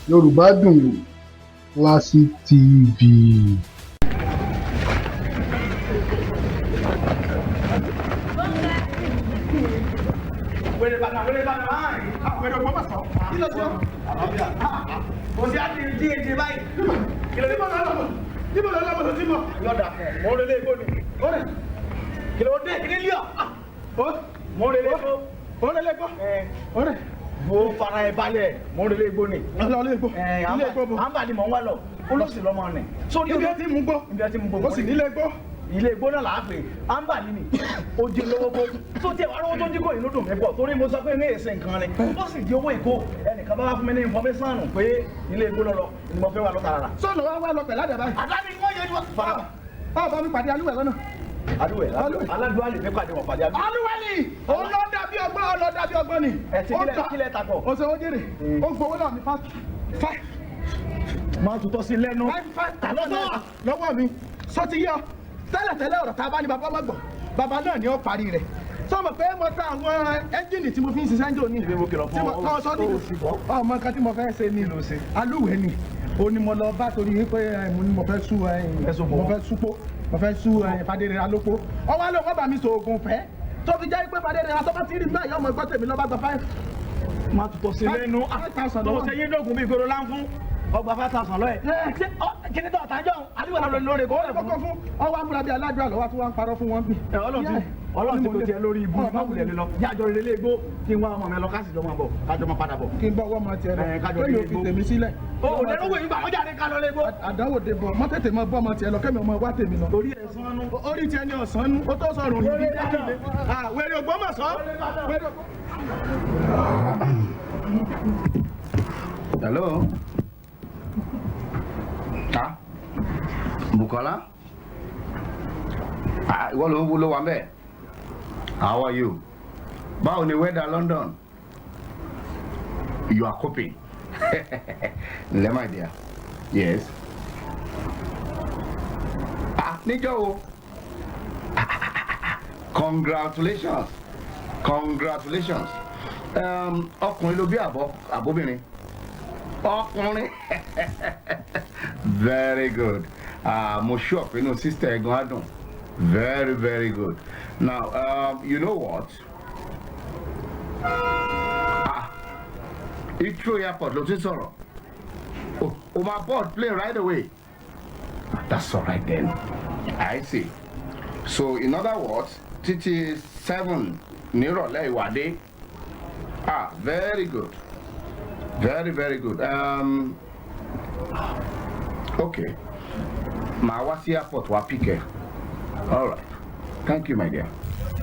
Yorùbá Dùn Wò Classic TV. Wèrè bàtà wèrè bàtà máa ń Wèrè ògbọ́n mà sọ. Kí ló sọ? Kò sí àti jí èjì báyìí. Kí ló dé? Níbo lọ lọ́mọ? Níbo lọ lọ́mọ tó ti mọ̀? Yọ̀dà fún ọ. Mo ń relé igbó ni. Ó rẹ̀. Kí ló dé? Kí ni lé ọ? Ó. Mo ń relé igbó. Ó rẹ̀ lẹ́gbọ́. Ó rẹ̀. Mo fara ẹ balẹ̀. Mo ń relé igbó ni. Lọ ilé igbó. Ilé igbó bo. Àǹbà ni mò ń wá lọ. Olóòsì lọmọ nì. Sórí Ibi ẹ ti mú gbó. Ibi ẹ ti mú gbó. Ó sì nílé igbó. Ilé igbó náà làá pè àǹbà ni mi ó jí lówó kó tó tiẹ̀ wá lówó tó jí kò inú dùn mí pọ̀ torí mo sọ pé ní èsì nǹkan ni ó sì di owó ìkó ẹnìkan bá wá fún mi ní information pé ilé igbó lọ́lọ́ ni mo fẹ́ wà lọ́tà rárá. Sọ̀nà wá wá lọ pẹ̀lú àdàbà yìí. Àdá ni wọ́n yẹ ju fara. Báwo bá mi pàdé alúwẹ̀ lọ́nà? Alúwẹ̀ aládùúgbò lè mi pàdé wọn pàdé alúwẹ̀. Alúwẹ̀ ni! Òun lọ dàbí ọgbọ́n, ó lọ dàbí ọgbọ́n ni. Ẹ ti kílẹ̀ takọ̀. Ó ṣe ó jèrè. Ó gbowó náà mi five Máa tutọ́ sí lẹ́nu. five five thousand lọ́wọ́ mi. Sọ ti yọ. Tẹ́lẹ̀tẹ́lẹ̀ ọ̀rọ̀ tá a bá ní bàbá má gbọ́. Bàbá náà ni ó parí rẹ̀. Sọ ma pé mo ta àwọn ẹ́ńjìnì tí mo fi ń ṣiṣẹ́ ń jò ní. Ibi mo kìlọ̀ fún ọ, ọ. Sọ ní ó sì bọ́. Ọmọ nǹkan tí mo fẹ́ ṣe ni. Alúwẹ̀ ni. Ó ní mo lọ bá torí wípé mo ní mo fẹ́ sú mo fẹ́ súpó mo fẹ́ sú Fadérera lópo. Ọwọ́ ló wọ́n bá mi sọ oògùn fẹ́. Tó fi jẹ́ pé Fadérera tó bá ti rí báyìí ọmọ ẹgbẹ́ tèmi lọ́ba gba five. Máa tutọ́ sí lẹ́nu. 5,000 Tó lọ́wọ́. ṣe yín dógùn bíi gbòòrò láǹfún. Ọgbà 5,000 lọ́ẹ̀. Ṣé kí ni tó àtàjọ́ alúwẹ̀ náà lórí kó rẹ̀ fún. Kókó fún ọwọ́ amúra bíi aládùúrà lọ́wọ́ tí wọ́n ń parọ́ fún wọn bí. Ọlọ́run ti lò tiẹ̀ lórí ibu má wulẹ̀ lé lọ yájọ relé igbó kí n wá ọmọ mi lọ ká sì jọ máa bọ̀ kájọ máa padà bọ̀. Kí n bọ́ ọwọ́ ọmọ tiẹ̀ lọ Kájọ kémi relé ò fi igbó. tèmi sílẹ̀. O ò lẹ́nu wò yín gbà wọ́n jáde ká lọ lé igbó. Àdánwò dé bọ̀ mọ́ tètè mọ bọ́ ọmọ tiẹ̀ lọ kémi ọmọ wá tèmi lọ. Orí ẹ̀ sánú. Orí tiẹ̀ ni ọ̀sán nú ó tó sọ̀rọ̀ òyìnbí jáde. Wèrè Ògbómọ̀ṣọ́. Wèrè Ògbó. Hello. Ah, Bukola? Ah, ìwọ ló ń wo ló wà ńbẹ̀. How are you? Báwo ni weather London? You are coping. Ǹlẹ́ my dear. Yes. Ah, níjọ́ o. Congratulations. Congratulations. Ọkùnrin ló bí àbọ̀ àbóbìnrin? Ọkùnrin. Very good. Mo sure pé inú sister ẹ̀ gan á dùn. Very very good. Now, you know what? Ah, Heathrow Airport ló ti ń sọ̀rọ̀. O máa board plane right away. That's all right then. I see. So in other words, títí 7 nírọ̀lẹ́ ìwádé. Ah, very good. Very, very good. Okay. Màá wá sí airport wá pick ẹ. All right. Thank you, my dear.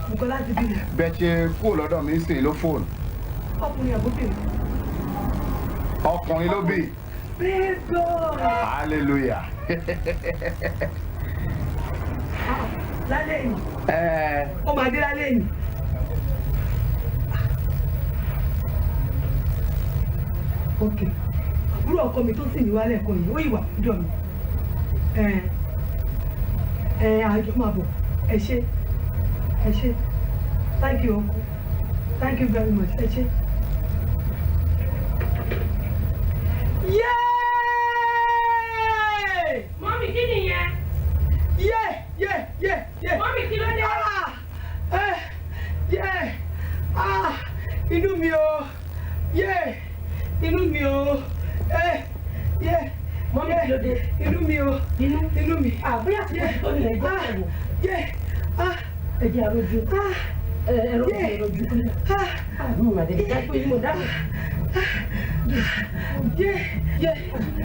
Bukola ti bímọ. Bẹ́ẹ̀ ṣe kúrò lọ́dọ̀ mi sìn ló fóònù. Ọkùnrin àbóbìnrin. Ọkùnrin ló bí. Praise God. Hallelujah. Lálẹ́ yìí. Ẹ Ó máa dé lálẹ́ yìí. Ok. Àbúrò ọkọ mi tó sì ní wálẹ̀ ẹ̀kọ́ yìí, ó ìwà lọ́dọ̀ mi. Ẹ ẹ àjọ máa bọ̀. Ẹ ṣé. Ẹ ṣé. Thank you, uncle. Thank you very much. Ẹ ṣé. Yéé! Mummy, kí nìyẹn? Yé! Yé! Yé! Yé! Mummy, kí ló dé? Ah! Eh! Yé! Ah! Inú mi o! Yé! Inú mi o! Eh! Yé! Mummy, kí ló dé? Inú mi o! Inú? Inú mi! Àbúyá tí mo tó nílẹ̀ ẹjọ́ Ah! ẹ̀wò. Yé! Ah! Ẹ jẹ́ àròjù. Ah! Ẹ rọ̀jù Yé! ẹ rọ̀jù. Ah! Àmì màdé dákú yìí mo dákú. Yé! Yé!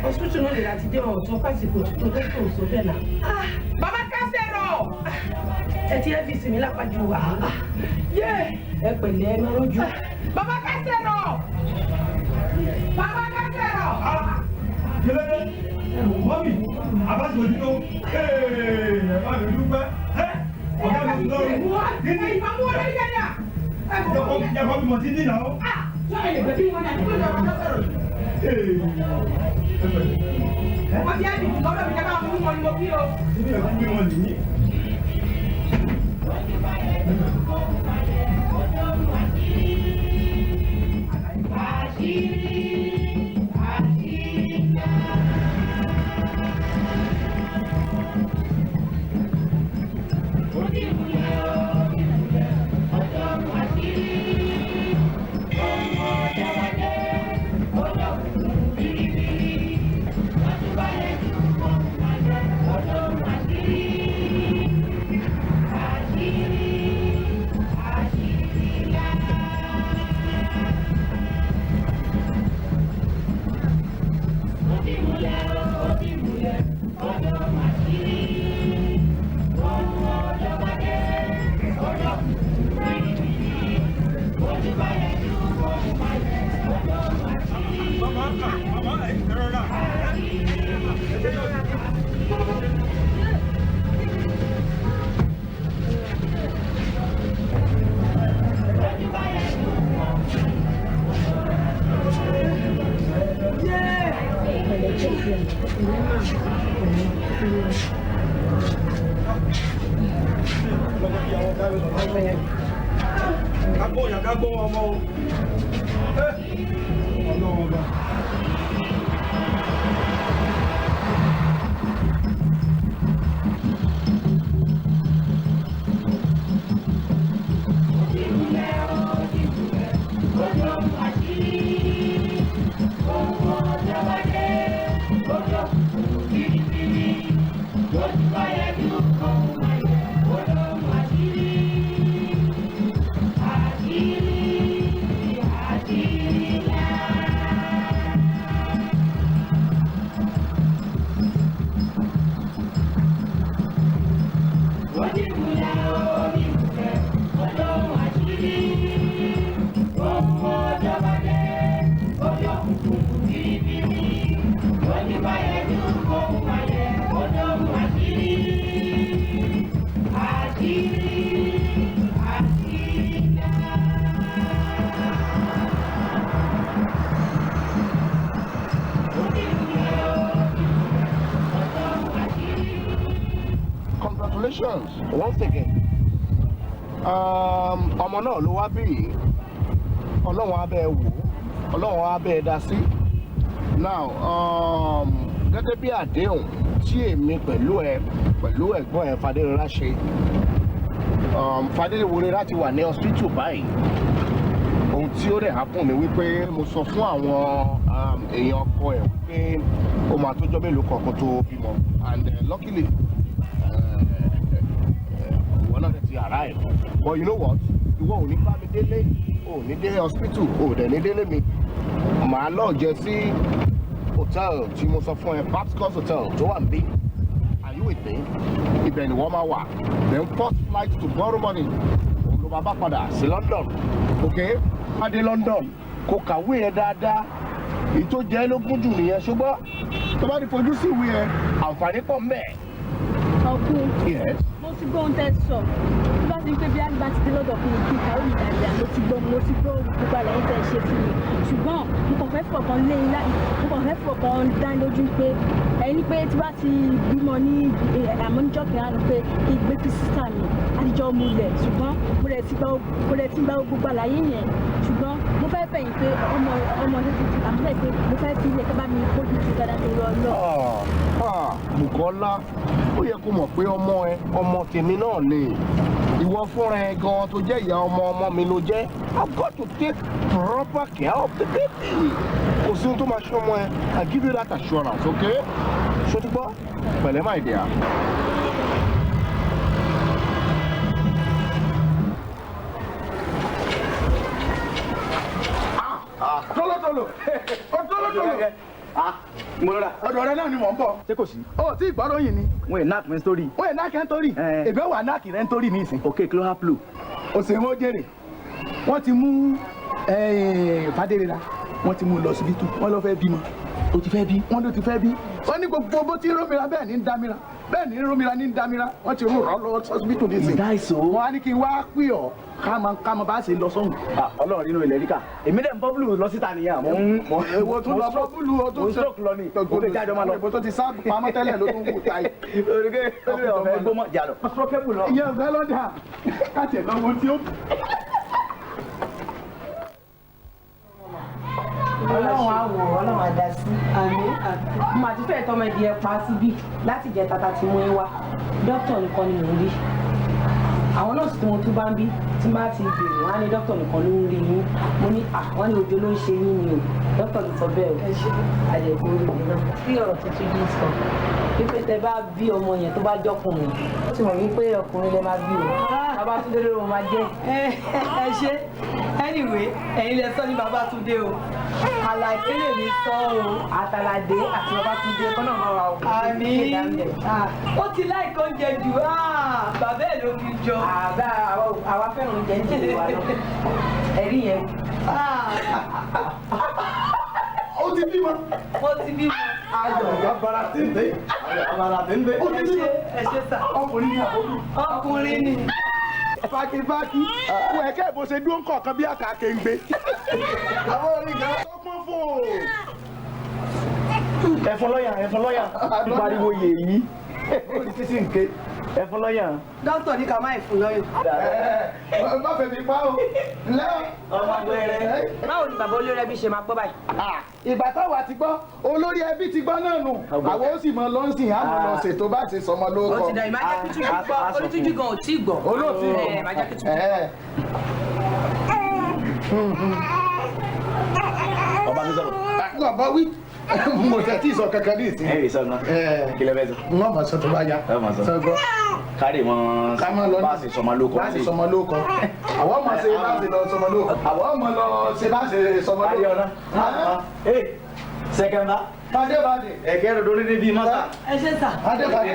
Hospital náà lè láti dé ọ̀sán pàṣípò tuntun tó tó sọ bẹ́ẹ̀ náà. Ah! Bàbá kásẹ̀rọ̀! Ẹ ti ẹ́ fi sinmi lápájù wá. Yé! Ẹ pẹ̀lẹ́ ẹ máa rọ̀jù. Bàbá kásẹ̀rọ̀! Bàbá kásẹ̀rọ̀! Kílódé? Mọ́mì, àbáṣe òdìdó. Ẹ bá mi dúpẹ́. Ọ̀gá mi ti lọ́rùn. Kí ni? Ìjọba mi mọ̀ sí ní ìnáwó. Ibi ẹ̀kú bí wọn nìyí. Àṣírí, àṣírí. Kágbó yàn kágbó ọmọ o. Ọlọ́run ọba. Congratulations once again. Ọmọ náà ló wá bí yìí. Ọlọ́run á bá ẹ wò ó, Ọlọ́run á bá ẹ dá sí. Now, gẹ́gẹ́ bí àdéhùn tí èmi pẹ̀lú ẹ pẹ̀lú ẹ̀gbọ́n ẹ Fadérọlá ṣe. Fadérọlá ti wà ní hospital báyìí. Ohun tí ó dẹ̀ happen ni wípé mo sọ fún àwọn èèyàn ọkọ ẹ̀ wípé ó máa tójọ́ mélòó kan kó tó bímọ, and luckily ìwọ náà ti arrive. But you know what, ìwọ ò ní bá mi délé, ò ní dé hospital, ò dẹ̀ ní délé mi. Màá lọ jẹ sí hotel tí mo sọ fún ẹ, Babscos Hotel tó wà níbí. Are you with me? Ibẹ̀ ni wọ́n máa wà. Then first flight tomorrow morning, òun ló máa bá padà sí London. Ok, má dé London, kó kàwé yẹn dáadáa. Èyí tó jẹ́ lógún jù nìyẹn, ṣùgbọ́n tó bá ti fojú sí ìwé yẹn, àǹfààní pọ̀ mbẹ̀. Ọkùn. Yes. Mo ti gbọ́ ohun tẹ́ sọ. Tó bá ti ń pé bí àgbà ti dé lọ́dọ̀ fún mi kí ìkàwé mi dáadáa, mo ti gbọ́ gbogbo àlàyé tẹ́ ṣe fún mi. Ṣùgbọ́n mo kàn fẹ́ fọkàn lé ńlá, mo kàn fẹ́ fọkàn dá lójú pé ẹni pé tí bá ti bímọ ní àmọ́ níjọ́ kìíní àná pé kí n gbé fi sísà mi àtijọ́ mulẹ̀. Ṣùgbọ́n mo lẹ̀ ti gba gbogbo àlàyé yẹn. Ṣùgbọ́n mo fẹ́ bẹ̀ yín pé ọmọ ọmọ ní tuntun àmọ́ fẹ́ pé mo fẹ́ fi ilẹ̀ kẹ́ bá mi bójú tó dáadáa tó lọ lọ. Bùkọ́lá, ó yẹ kó mọ̀ pé ọmọ ẹ, ọmọ tèmi náà ni. Ìwọ fúnra ẹ gan tó jẹ́ ìyá ọmọ, ọmọ mi ló jẹ́. I've got to take proper care of the baby. Kò sí ohun tó máa ṣọmọ ẹ. I give you that assurance, okay? Ṣó ti gbọ́? Pẹ̀lẹ́, my dear. Tólótóló ó, tólótóló. Mo lọ́ra. Ọ̀dọ̀ rẹ náà ni mò ń bọ̀. Ṣé kò sí? Ó tí ìgbọ́ròyìn ni. Wọ́n ì knack mi story. Wọ́n ì knack ẹ́ ń torí. Èmi ò wà knack rẹ̀ ń torí nísìn. Ok, kí ló happen? O sì ń jèrè. Wọ́n ti mú Fadérera, wọ́n ti mú un lọ síbítù, wọ́n lọ fẹ́ bímọ. O ti fẹ́ bí? Wọ́n ló ti fẹ́ bí. Wọ́n ní gbogbo bó ti ń rómìnira bẹ́ẹ̀ ní ń dámira, bẹ́ẹ̀ ní ń rómìnira ní ń dámira. Wọ́n ti rú rọ́ lọ síbítù nísìn. Ìdáìsó. Wọ́n á ní kí n wá pè ọ́ ká mọ bá ṣe lọ sọ́hùn. Ọlọ́run nínú ilẹ̀ ríkà. Èmi dẹ̀ ń bọ́ búlù lọ síta nìyẹn. Mo ń mo Èwo tún lọ bọ́ búlù o? Mo ń stroke lọ ni. Mo fẹ́ jáde ọmọ lọ. Èwo tó ti sá pamọ́ tẹ́lẹ̀ ló tún wù táyì. Oríkè ọ̀fẹ́ gbọ́mọ̀ jà lọ. Stroke lọ. Ìyẹn ọ̀fẹ́ lọ́dà káàtì ẹ̀ lọ́wọ́ tí ó. Ọlọ́run á wò, Ọlọ́run á dá sí. Àmín, àmín. Mo àti fẹ́ẹ̀ tọ́mọ ẹ̀dì ẹ̀ pa síbí láti jẹ tata tí mo ń wá. Dókítà nìkan ni mò ń rí. Àwọn nọ́ọ̀sì tí mo tún bá ń bí tí bá ti bèrè, wọ́n á ní dókítà nìkan ló ń rí yín. Mo ní à, wọ́n ní ojú ló ń ṣe yín ni o. Dókítà ló sọ bẹ́ẹ̀ o. Àjẹkù orí mi náà. Sí ọ̀rọ̀ tuntun yìí sọ wípé tẹ bá bí ọmọ yẹn, tó bá jọkùnrin, ó ti mọ̀ wípé ọkùnrin lẹ máa bí o. Babátúndé ló máa jẹ́. Ẹ ṣe. Anyway, ẹ̀yin lẹ sọ ní Babátúndé o, Àlàdé lèmi sọ o. Àtàlàdé àti Babátúndé kọ́nà máa wà o. Àmín. Ó ti láìka oúnjẹ jù, bàbá ẹ̀ ló fi jọ. Àbá àwa fẹ́ràn oúnjẹ ń jèrè wa lọ. Ẹ̀rí yẹn. Ó ti bímọ. Mo ti bímọ. Ayọ̀ abara téńté. Abara téńté. Ó ti bímọ. Ẹ ṣe sà. Ọkùnrin ni àbójú? Ọkùnrin ni. Fákífákí wọ ẹ̀kẹ́ ìbò ṣe dúró kọ̀ọ̀kan bí àkà kéńgbé. Àwọn orin kan tó pọ́n fún o. Ẹ̀fọn lọ́yà, ẹ̀fọn lọ́yà. Pariwo yèyí. Títí nké. Ẹ̀fọn lọ́yà. Dókítà ní ká má ìfún lọ́yàn. Má fẹ́ mi pa o. Lẹ́ ọmọ wẹrẹ. Báwo ni bàbá olórí ẹbí ṣe máa gbọ́ báyìí? Ìgbà táwa ti gbọ́, olórí ẹbí ti gbọ́ náà nù. Àwọn ó sì mọ lọ́nsìn, á mọ lọ ṣètò bá ṣe sọmọ lórúkọ. Ó ti dà, ìmájẹ́ kí Túnjí gbọ́, Olútúnjí gan ò tí ì gbọ́. Olóòtú. Ẹ̀ ìmájẹ́ kí Túnjí gbọ́. Ọba mi sọ̀rọ̀. Ọba wí. Mo tẹ̀ tí ì sọ kankan ní ìsìn. Ẹ rí sọ náà. Kí lẹ fẹ́ sọ? Wọ́n mọ̀ sọ tó bá yá. Sọ gbọ́. Kárí wọn bá a ṣe sọmọ lóko. Bá a ṣe sọmọ lóko. Àwọn ọmọ ṣe bá a ṣe lọ sọmọ lóko. Àwọn ọmọ lọ ṣe bá a ṣe sọmọ lóko. Kárí ọ̀nà. Ee sẹ́kẹ̀mbá. Fadé Fadé. Ẹ̀kẹ́ rẹ̀ lórí níbi mọ́tà. Ẹ ṣe sà. Fadé Fadé.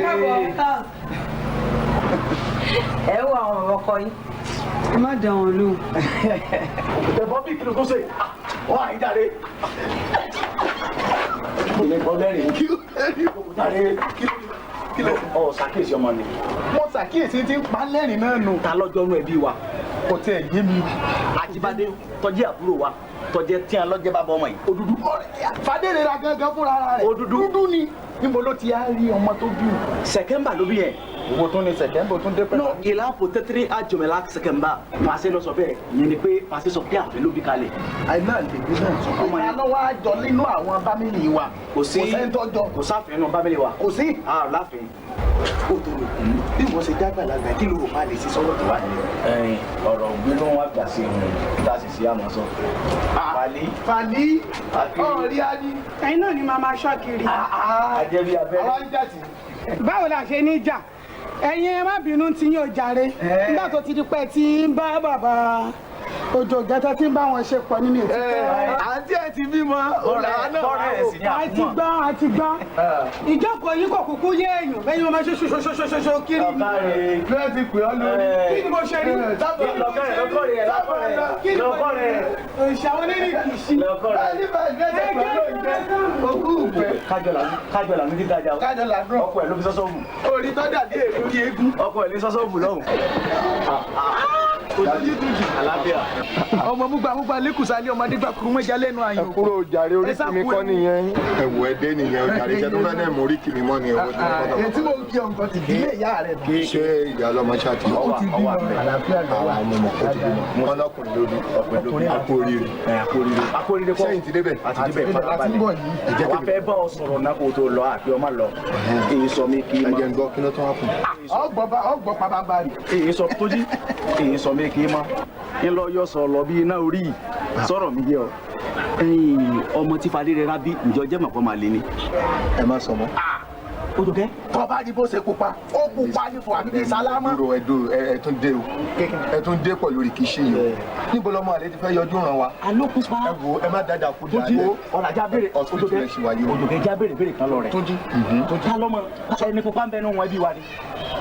Ẹ wo àwọn ọmọ ọkọ yín. Ẹ má dá wọn lóhùn. Ẹ̀fọ́ bí kìlọ̀ tó ṣe. Wọ́n àyín jáde. Ilé kọ́ lẹ́rìn. Kí ló ọ ṣàkíyèsí ọmọ ni. Mo ṣàkíyèsí tí ń pa lẹ́rìn náà nù. Ta lọ́jọ́ nú ẹbí wa. Kò tiẹ̀ yé mi. Àjíbádé tọ́jú àbúrò wa tọ́jú tí a lọ́jẹ́ bá bọ́ ọmọ yìí. Ó dúdú. Fadérera gangan fúnra rẹ̀. Ó dúdú. Dúdú ni. Níbo ló ti á rí ọmọ tó bí o? Sẹ̀kẹ́mbà ló bí yẹn. Owó tún ni Sẹ̀kẹ́mbà tún dé pẹ̀lú. Non, il a peut-être a jọmẹla Sẹ̀kẹ́mbà. Pàṣẹ lọ sọ bẹ́ẹ̀ yẹn ni pé pàṣẹ sọ pé àfẹ́ ló bí kalẹ̀. Àìná lèmi náà sọ fún mi. Àlọ́ wa jọ nínú àwọn bámìlì wa. Kò sí kò sẹ́ńtọ́ jọ. Kò sáfẹ́ nínú bámìlì wa. Kò sí. A láfẹ́. Ó tó rò kù bí wọ́n ṣe jágbàlagbà kí ló rò pa lè ṣe sọ́wọ́ tó wà nílẹ̀. Ẹyin ọ̀rọ̀ gbínú wa gbà sí ìrìn tá a sì sí àmọ́ sọ. Fàlí. Fàlí. Ọ̀rí á ní. Ẹ̀yin náà ni màá máa ṣọ́ kiri. Àjẹbí abẹ́rẹ́. Àwa ń jà sí. Báwo la ṣe ní jà? Ẹ̀yin ẹ má bínú tí yín ò jàre. Nígbà tó ti di pẹ́ tí ń bá bàbá Òjò gẹ́tẹ́ tí ń bá wọn ṣe pọ̀ nínú ètùtù. Àǹtí ẹ ti bímọ, ọ̀rẹ́ náà. A ti gbọ́, a ti gbọ́. Ìjókòó yín kò kúkú yé èèyàn, bẹ́ẹ̀ ni wọ́n máa ṣe ṣoṣoṣoṣo kiri. Lọ́ọ̀ ti pè ọ́ lórí. Kí ni mo ṣe rí? Lọ́kọ̀rẹ̀ lọ́kọ̀rẹ̀. Òṣìṣẹ́ àwọn onírìn kì í ṣí. Báyìí báyìí bẹ́ẹ̀ pẹ̀lú ìgbẹ́ ogún ìgbẹ́. Kájọ làánú ti dájà. Kájọ làánú. Ọkọ ẹ̀ ló fi sọ́sọ́ bù. Orí tó dàbí èrè orí eégún. Ọkọ ẹ̀ ló fi sọ́sọ́ bù lọ́hùn. Àlàáfíà. Ọmọ múgbàmúgbà lẹ́kùsálẹ̀ ọmọdé gbà kúrú mọ́jà lẹ́nu àyàn. Ẹ kúrò jàre, orí kì mí kọ́ nìyẹn. Ẹ̀wù ẹ̀dẹ́ nìyẹn jàre, iṣẹ́ tó fẹ́ náà mú orí kì mí mọ́ ni owó tí wọ́n kọ́. Etí mo ń kí ọ̀nkọ́ ti dílé ìyá rẹ̀ nù. Ṣé ìyá ọlọ́mọ ṣáà ti Ó ti bímọ, àlàáfíà ló wà. Àwọn ọmọ ó ti bímọ. Ọlọ́kùnrin ló bí. Ọkùnrin Akú oríire. Akú oríire kọ́. Sẹ́yìn ti débẹ̀. Àti débẹ̀ farabalẹ̀. Àwa fẹ́ bọ́ ọ sọ̀rọ̀ náà kó tó lọ àbí ọmọ lọ. Èyí sọ mi kì í mọ. Ẹ jẹ́ ń gbọ́ kí ló tún wá kù. Ọgbọ́ pàbàbàrì. Èyí sọ tó jí. Èyí sọ mi kì í mọ. Ńlọ yọ sọ lọ bí iná orí yìí. Sọ̀rọ̀ mi yé ọ. Ọmọ tí Fadérera bí ǹjọ́ jẹ́ mọ̀kọ́ máa lé ni. Ẹ má sọ mọ́. Odòkẹ́. Tọ́ bá di bó ṣe pupa, ó pupa ní fún àbíbí sálámà. Dúró ẹ dúró ẹ tún dé o. Ẹ tún dé pọ̀ lórí kìí ṣe yìí o. Níbo lọmọ àlè ti fẹ́ yọjú ràn wá? Alókùnpa. Ẹ wo ẹ má dáadáa kú dáa. Túnjí ọ̀làjà béèrè. Hospital ẹ̀ ṣì wáyé o. Odòkẹ́ já béèrè béèrè kan lọ rẹ̀. Túnjí. Ta lọ́mọ ẹni pupa ń bẹnu wọn ẹbí wa ni.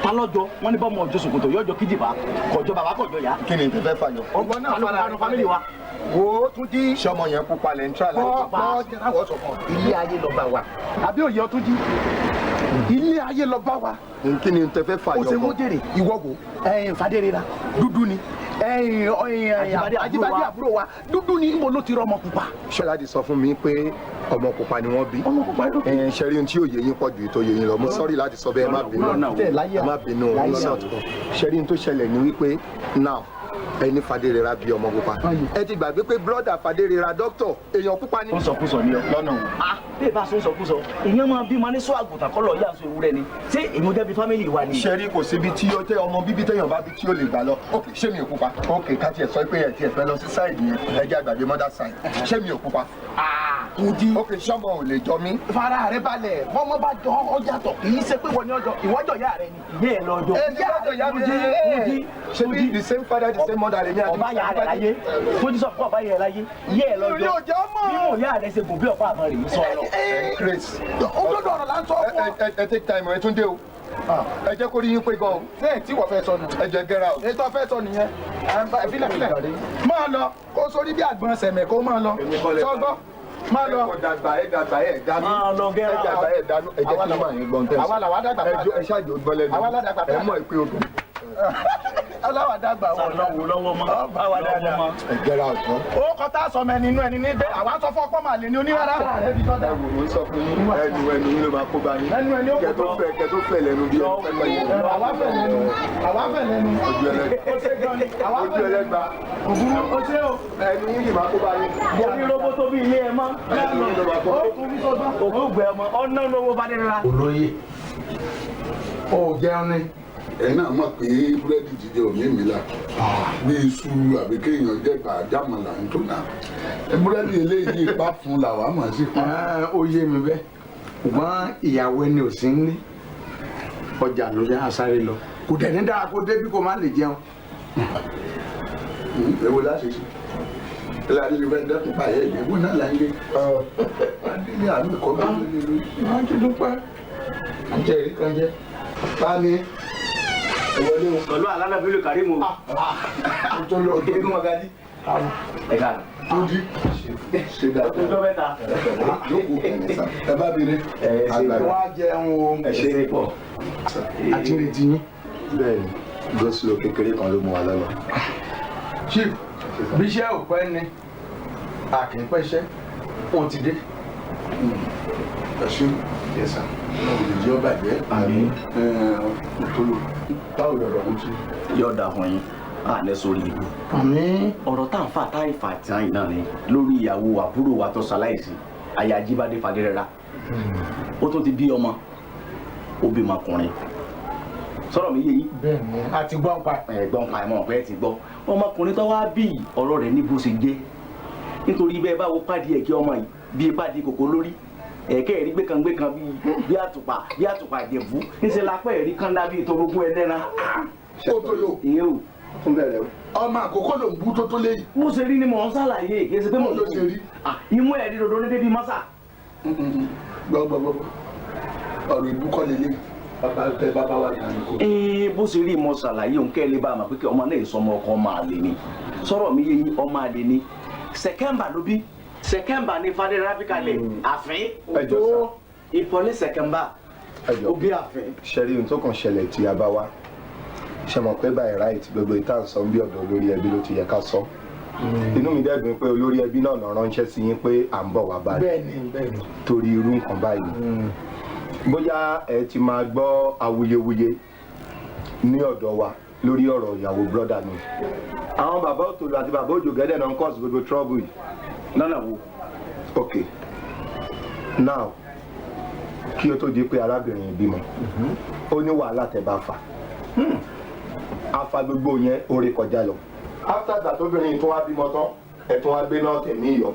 Ta lọ́jọ́ wọn ní bọ́ ọmọ ọjọ́ ṣòkòtò yọjọ́ kíjìbá kọjọ́ bàbá kọjọ́ yá. Kí ni ìfẹ́ fàyọ? Ọgbọ́n náà fara fara fámìlì wa. Wo Túnjí. Ṣọmọ yẹn pupa lẹ́ ń tíra láti Bọ́ bọ́ jẹ́ráwọ̀ sọ fún ọ. Ilé ayé lọ bá wa. Àbí òye Túnjí. Ilé ayé lọ bá wa. Kí ni tẹ fẹ́ fàyọ? O ṣe mú jèrè ìwọ wo ẹyin Fadérera dúdú ni ẹyin Ajíbádé àbúrò wa dúdú ni níbo ló ti rọ ọmọ pupa. Ṣọlá ti sọ fún mi pé ọmọ pupa ni wọ́n bí. Ọmọ pupa ló bí. Ṣe rí ohun tí yóò yé yín pọ̀ ju ètò yé yín lọ. Mo sọ́rí láti sọ bẹ́ẹ̀, ẹ má bínú. Ẹ má bínú insult kan. Ṣe rí ohun tó ṣẹlẹ̀ ni wípé now ẹni Fadérera bí ọmọ pupa. Ẹ ti gbàgbé pé brọ́dà Fadérera dókítà èèyàn pupa ni. Ó sọkúsọ ni ọ. Lọ́nà wo? Bí bá sọ sọkúsọ, èèyàn máa bímọ ní sọ àgùntàn kọ́ lọ yá aṣọ ewúrẹ́ ni. Ṣé èmi jẹ́ bí fámìlì wa ni? Ṣe rí kò síbi tí ó tẹ ọmọ bíbí téèyàn bá bí tí ó lè gbà lọ. Ok, ṣé mi ò pupa? Ok, ká tiẹ̀ sọ pé ẹ tiẹ̀ fẹ́ lọ sí sáìdì yẹn, ẹ jẹ́ àgbàgbé mother side. Ṣé mi ò pupa? Túnjí. Ok, ṣọmọ ò lè jọ mí. Fara rẹ balẹ̀, bọ́mọ bá jọ ọ yàtọ̀ kì í ṣe pé wọ́n ní ọjọ́ ìwọ́jọ̀ ìyá rẹ ni. Ìyá ẹ̀ lọ́jọ́. Ẹ ti lọ́jọ́ ìyá mi. Ṣé bí the same father the same mother lèmi àti ọba yà rẹ láyé Túnjí sọ fún ọba yà rẹ láyé ìyá ẹ̀ lọ́jọ́ Yóò jẹ́ ọmọ. Bí mo yà rẹ ṣe gùn bí ọ̀pá àbọ̀ rẹ̀ yìí sọ lọ. Grace. Òdodo ọ̀rọ̀ là ń sọ fún ọ. Ẹ take time ẹ tún dé o. Ẹ jẹ́ kó rí yín pé gan o. Ṣé tí wọ́n fẹ́ sọ nù? Ẹ jẹ́ gẹ́ra o. Ètò fẹ́ sọ nìyẹn. Filẹ̀ filẹ̀. Máa lọ kó sórí bí àgbọn sẹ̀mẹ̀ kó máa lọ. Sọgbọ́ máa lọ. Ẹ dàgbà ẹ dàgbà ẹ dànù. Máa lọ gẹ́ra. Ẹ dàgbà ẹ dànù. Ẹ jẹ́ kí n máa yín gbọ́n tẹ̀sán. Àwa làwa dàgbà. Ẹ ṣáàjò gbọ́ lẹ́nu. Àwa làdàgbà. Ẹ mọ̀ ìpè obìnrin. Aláwà dàgbà wọ̀ lọ́wọ́ lọ́wọ́ mọ́. Ọ bá wa dáadáa. Ẹ gẹ́ra ọ̀tán. Ó kọ tá a sọ mẹ́ni inú ẹni ní bẹ́ẹ̀ àwa sọ fún ọpọ́ màlẹ́ ní onírárá. Ẹ wò ó sọ fún yín, ẹnu ẹnu yín ló máa kó bá yín. Ẹnu ẹni ó kó Kẹ tó fẹ́ kẹ tó fẹ́ lẹ́nu bí ẹni fẹ́ pẹ́ yẹn. Àwa fẹ́ lẹ́nu, àwa fẹ́ lẹ́nu. Ojú ẹlẹ́gba. Ó ṣe gan ni, àwa Ojú fẹ́ lẹ́nu. ẹlẹ́gba. Òbúrú ó ṣe o. Ẹnu yín lè máa kó bá yín. Mo ní roboto bí ilé ẹ mọ́. Ẹnu yín ló máa kó bá Ó yín. tún ní sọ́gbọ́n. Òkú gbẹ ọmọ ọ̀nà lówó Fadérẹra. Olóyè, ó jẹun ni. Ẹ̀yin náà mọ̀ pé búrẹ́dì jíjẹ ò ní mi là bí iṣu àbí kéèyàn jẹ̀bà jámọ̀là ń tó náà, búrẹ́dì eléyìí ipá fún làwa mọ̀ sí pa. Ó yé mi bẹ́ẹ̀, ṣùgbọ́n ìyàwó ẹni ò sí ní ọjà ló yá asáré lọ, kò dẹ̀ ní dára kó débí kó má lè jẹun. Èwo láti ṣe ìlànà ìfẹ́ dẹ́kun báyẹn ìgbẹ́wò náà là ń gbé adílé àmì kọ́ bá lórí lórí. Wọ́n ti dúpẹ́ àjẹ́ ìrí kan jẹ́. Ta ni ẹ wọlé o. Pẹ̀lú alálàbílù Kàrímù. Tó lọ tó Eégún ọ̀gájí. Ẹ káàárọ̀. Tó jí ṣe dáadáa. Ọjọ́ mẹ́ta. Jókòó, ẹ bá mi rí. Wọ́n á jẹun o. Ẹ ṣe é pọ̀. Àti ìrètí yín. Bẹ́ẹ̀ni, gọ́sùlò kékeré kan ló mú wa lọ́nà. Chief, bí iṣẹ́ ò pẹ́ ni a kì í pẹ́ṣẹ́, wọ́n ti dé. Ẹ ṣe. Yes sir. Òjijì ọba jẹ́. Àmín. Òtólò, báwo lọ̀rọ̀ ń ti. Yóò dà fún yín, à ní sórí ibú. Àmín. Ọ̀rọ̀ tá à ń fà tá ìfà tán yìí náà ni lórí ìyàwó àbúrò wa tó ṣaláìsí, aya Ajíbádé Fadérẹra. Ó tún ti bí ọmọ, ó bímọ ọkùnrin. Sọ̀rọ̀ mi yé yín? Bẹ́ẹ̀ni, a ti gbọ́n pa. Ẹ̀gbọ́n pa ẹ̀ mọ̀ pé ẹ ti gbọ́. Ọmọkùnrin tó wá bí yìí, ọ̀rọ̀ rẹ̀ ní bó ṣe jẹ́. Nítorí bẹ́ẹ̀ báwo pàdé ẹ̀kẹ́ ọmọ yìí bíi pàdé kòkó lórí ẹ̀kẹ́ ẹ̀rí gbẹ̀kangbẹ̀kan bíi àtùpà bíi àtùpà ìjẹ̀bú níṣẹ́ lápẹ́ ẹ̀rí kánlá bíi torogún ẹlẹ́ran. Ó tó lò. Ìyẹn o. Tún bẹ̀rẹ̀ o. Ọmọ àkókò ló ń bú tó tó léyìí. Bó ṣe rí ni mò ń ṣàlàyé, kì í ṣe pé mò ń Bó ló ṣe rí? Imú ẹ̀rí rodo ní débi mọ́sà. Gbọ́gbọ́gbọ́, ọ̀rọ̀ ìbú kọ́ lélẹ̀, bàbá tẹ bàbá wa ní àná kò. Ee, bó ṣe rí mo ṣàlàyé òun kẹ́ ẹ lè bá a mọ̀ pé kí ọmọ náà sọmọ ọkọ ọmọ àlè ni. Sọ̀rọ̀ mi yé yín, ọmọ àlè ni. Sẹ̀kẹ́mbà ló bí. Sẹ̀kẹ́mbà ní Fadérẹra fi kalẹ̀ àfín. Ẹ jọ sá. Ìpọ́lé sẹ̀kẹ́mbà. Ẹ jọ. Ó bí àfín. Ṣe rí ohun tó kàn ṣẹlẹ̀ tí a bá wá, ṣe mọ̀ pé by right gbogbo ìta ń sọ bí ọ̀dọ̀ olórí ẹbí ló ti yẹ ká sọ. Inú mi dẹ́gbin pé olórí ẹbí náà náà ránṣẹ́ sí yín pé à ń bọ̀ wá báyìí. Bẹ́ẹ̀ni, bẹ́ẹ̀ni. Torí irú nǹkan báyìí, bóyá ẹ ti máa gbọ́ awuyewuye ní ọ̀dọ̀ wa lórí ọ̀rọ̀ ìyàwó brọ́dà mi. Àwọn bàbá Òtòlù àti bàbá Òjògẹ́dẹ̀ náà ń cause gbogbo trouble yìí. Lọ́nà wo? Ok, now, kí o tó di pé arábìnrin yìí bímọ, ó ní wàhálà tẹ́ bá fà afa gbogbo yẹn, orí kọjá lọ. After that, obìnrin tó wá bímọ tán, ẹ tún wá gbé náà tẹ̀mí ìyọ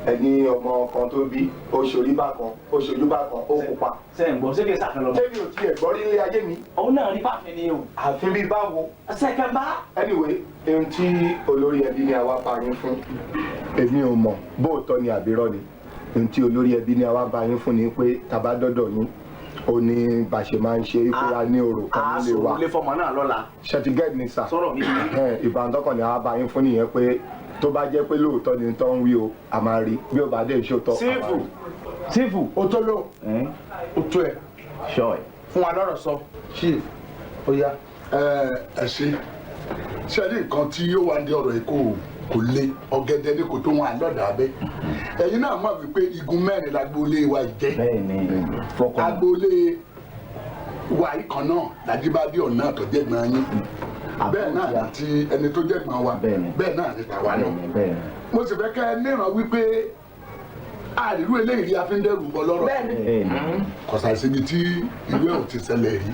ẹni ọmọ kan tó bí, ó ṣorí bákan, ó ṣojú bákan, ó pupa. Ṣé ń gbọ́, ṣé kìí ṣàfihàn lọ́mọ? Tẹ́mi ò tiẹ̀ gbọ́ rí ilé ayé mi. Òun náà rí fàfin ni o. Àfin bíi báwo? Sẹ̀kẹ̀mbá. Anyway, ohun tí olórí ẹbí ní àwa bá yín fún, èmi ò mọ̀ bóòtọ́ ni àbírọ́ ni. Ohun tí olórí ẹbí ní àwa bá yín fún ni pé tàbá dọ́dọ̀ yín, ó ní bá ṣe máa ń ṣe pé a ní orò kan nílé wa. A sọ̀rọ̀ lé fọmọ náà lọ́la. Ṣe ti get me, sir? Sọ̀rọ̀ mi ni. Ìbántọ́kàn ni àwa bá yín fún nìyẹn, pé tó bá jẹ́ pé lóòótọ́ ni tó ń wí o, a máa rí bí ó bá dé ìṣòótọ́, a máa Sífù. rí. Sífù. Ó tó lò. Ó tó ẹ. Ṣọ́ ẹ. Fún wa lọ́rọ̀ sọ. Chief, ó yá. Ẹ ẹ ṣe ṣe ní nǹkan tí ó wà ní ọ̀rọ̀ yìí kò le, ọ̀gẹ̀dẹ̀ ní kò tó wọn àlọ́dà abẹ́. Ẹ̀yin náà mọ̀ wípé igun mẹ́rin lágboolé wa yìí jẹ́. Bẹ́ẹ̀ni, fọkàn. Agboolé wa yìí kan náà làjíbádé ọ̀nà tó jẹ́gbọ́n yín, bẹ́ẹ̀ náà ni ti ẹni tó jẹ́gbọ́n wa, bẹ́ẹ̀ náà ni tàwa náà. Mo sì fẹ́ kẹ́ ẹ níran wípé àrírú eléyìí rí, a fi ń dẹ́rù bọ́ lọ́rọ̀. Kọ̀sà síbi tí ìwé ò ti ṣẹlẹ̀ rí,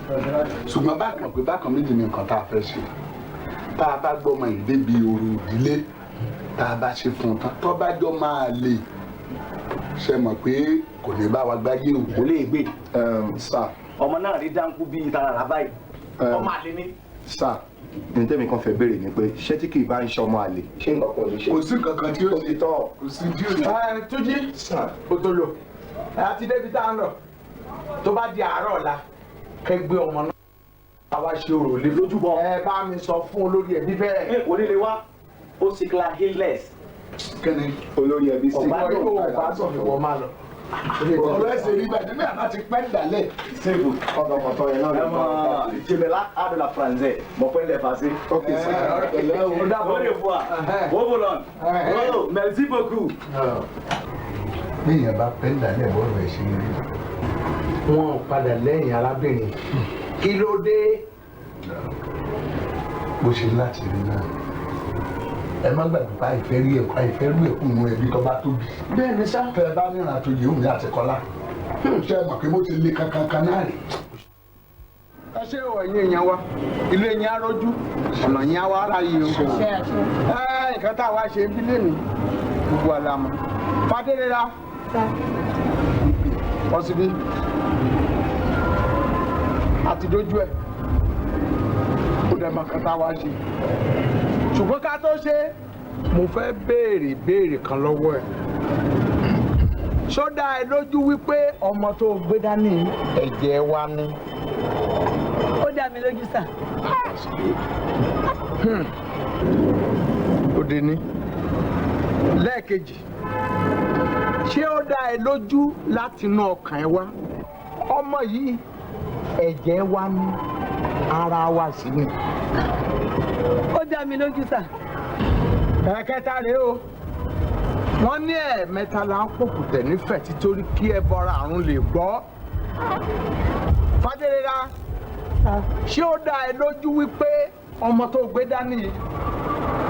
ṣùgbọ́n bákan pé bákan méjì ni nǹkan tá a fẹ́ ṣe. Tá a bá gbọ́mọ yìí débi òru ìdílé, tá a bá ṣe fún un tán, tó bá jọ máa lè ṣe mọ̀ pé kò ní bá wa gbáyé o. Kò lè gbé. Sir. Ọmọ náà rí dáńkú bíi tarara báyìí, ọmọ àlè ni. Sir, ní tẹ́mi kan fẹ́ béèrè ni pé ṣé tí kì í bá ń ṣọmọ àlè, ṣé nǹkan kan ò ní ṣe? Kò sí nǹkan kan tí ó Ó ti tán. Kò sí tí ó ṣe. Ẹ Túnjí, ó tó lò. Àti débi tá a ń lọ. Tó bá di àárọ̀ ọ̀la, kẹ́ gbé ọmọ náà. Àwa ṣe orò lé. Lójúbọ. Ẹ bá mi sọ fún olórí ẹbí bẹ́ẹ̀. Kò ní lè wá, ó sì cla hilless. Kẹ́ni Olórí ẹbí sí. Ọ̀gbádùn, ọ̀gbádùn, ìwọ máa lọ. Ọ̀rọ̀ ẹsẹ̀ rí báyìí nígbà bá ti pẹ́ dàlẹ̀. Sèbù ọ̀dọ̀mọ̀tọ̀ yẹn náà lè mọ. Jemela a de la français, mo pẹ́ lè fàṣẹ. Ok, Au revoir. Au revoir. Oh, merci beaucoup. Bí èèyàn bá pẹ́ dàlẹ̀ bọ́ọ̀rọ̀ ẹ̀ ṣe rí. Wọn ò padà lẹ́yìn arábìnrin. Kí ló dé? Bó ṣe láti rí náà. Ẹ má gbàgbé bá ìfẹ́ rí ẹ̀kọ́ àìfẹ́ rú ẹ̀kú nu ẹbí tó bá tóbi. Bẹ́ẹ̀ ni sá. Tẹ́ ẹ bá níran tó yìí òun àti Kọ́lá. Ṣé ẹ mọ̀ pé mo ti le kankan náà rí? Ẹ ṣé o ẹ̀yin èèyàn wa, ilé yín á rójú, ọ̀nà yín á wá ara yìí o. Ẹ nǹkan tá a wá ṣe ń bí lèmi, gbogbo àlàmọ́. Fadérera. Ọsibí. Àti dójú ẹ̀. Ó dẹ̀ mọ̀ nǹkan tá a wá ṣe. Ṣùgbọ́n ká tó ṣe, mo fẹ́ béèrè béèrè kan lọ́wọ́ ẹ̀. Ṣó dá ẹ lójú wípé ọmọ tó gbé dání ẹ̀jẹ̀ wa ni? Ó dá mi lójú sà. Ó dé ní. Lẹ́ẹ̀kejì, ṣé ó dá ẹ lójú láti inú ọkàn ẹ wá? Ọmọ yìí ẹ̀jẹ̀ wa ni, ara wa sì ni. Ó dá mi lójú sà. Ẹ̀kẹta rèé o, wọ́n ní ẹ̀ẹ̀mẹ́ta là ń pòkùtẹ̀ nífẹ̀ẹ́ títorí kí ẹ bọra àrùn lè gbọ́. Fadérera, ṣé ó dá ẹ lójú wípé ọmọ tó gbé dání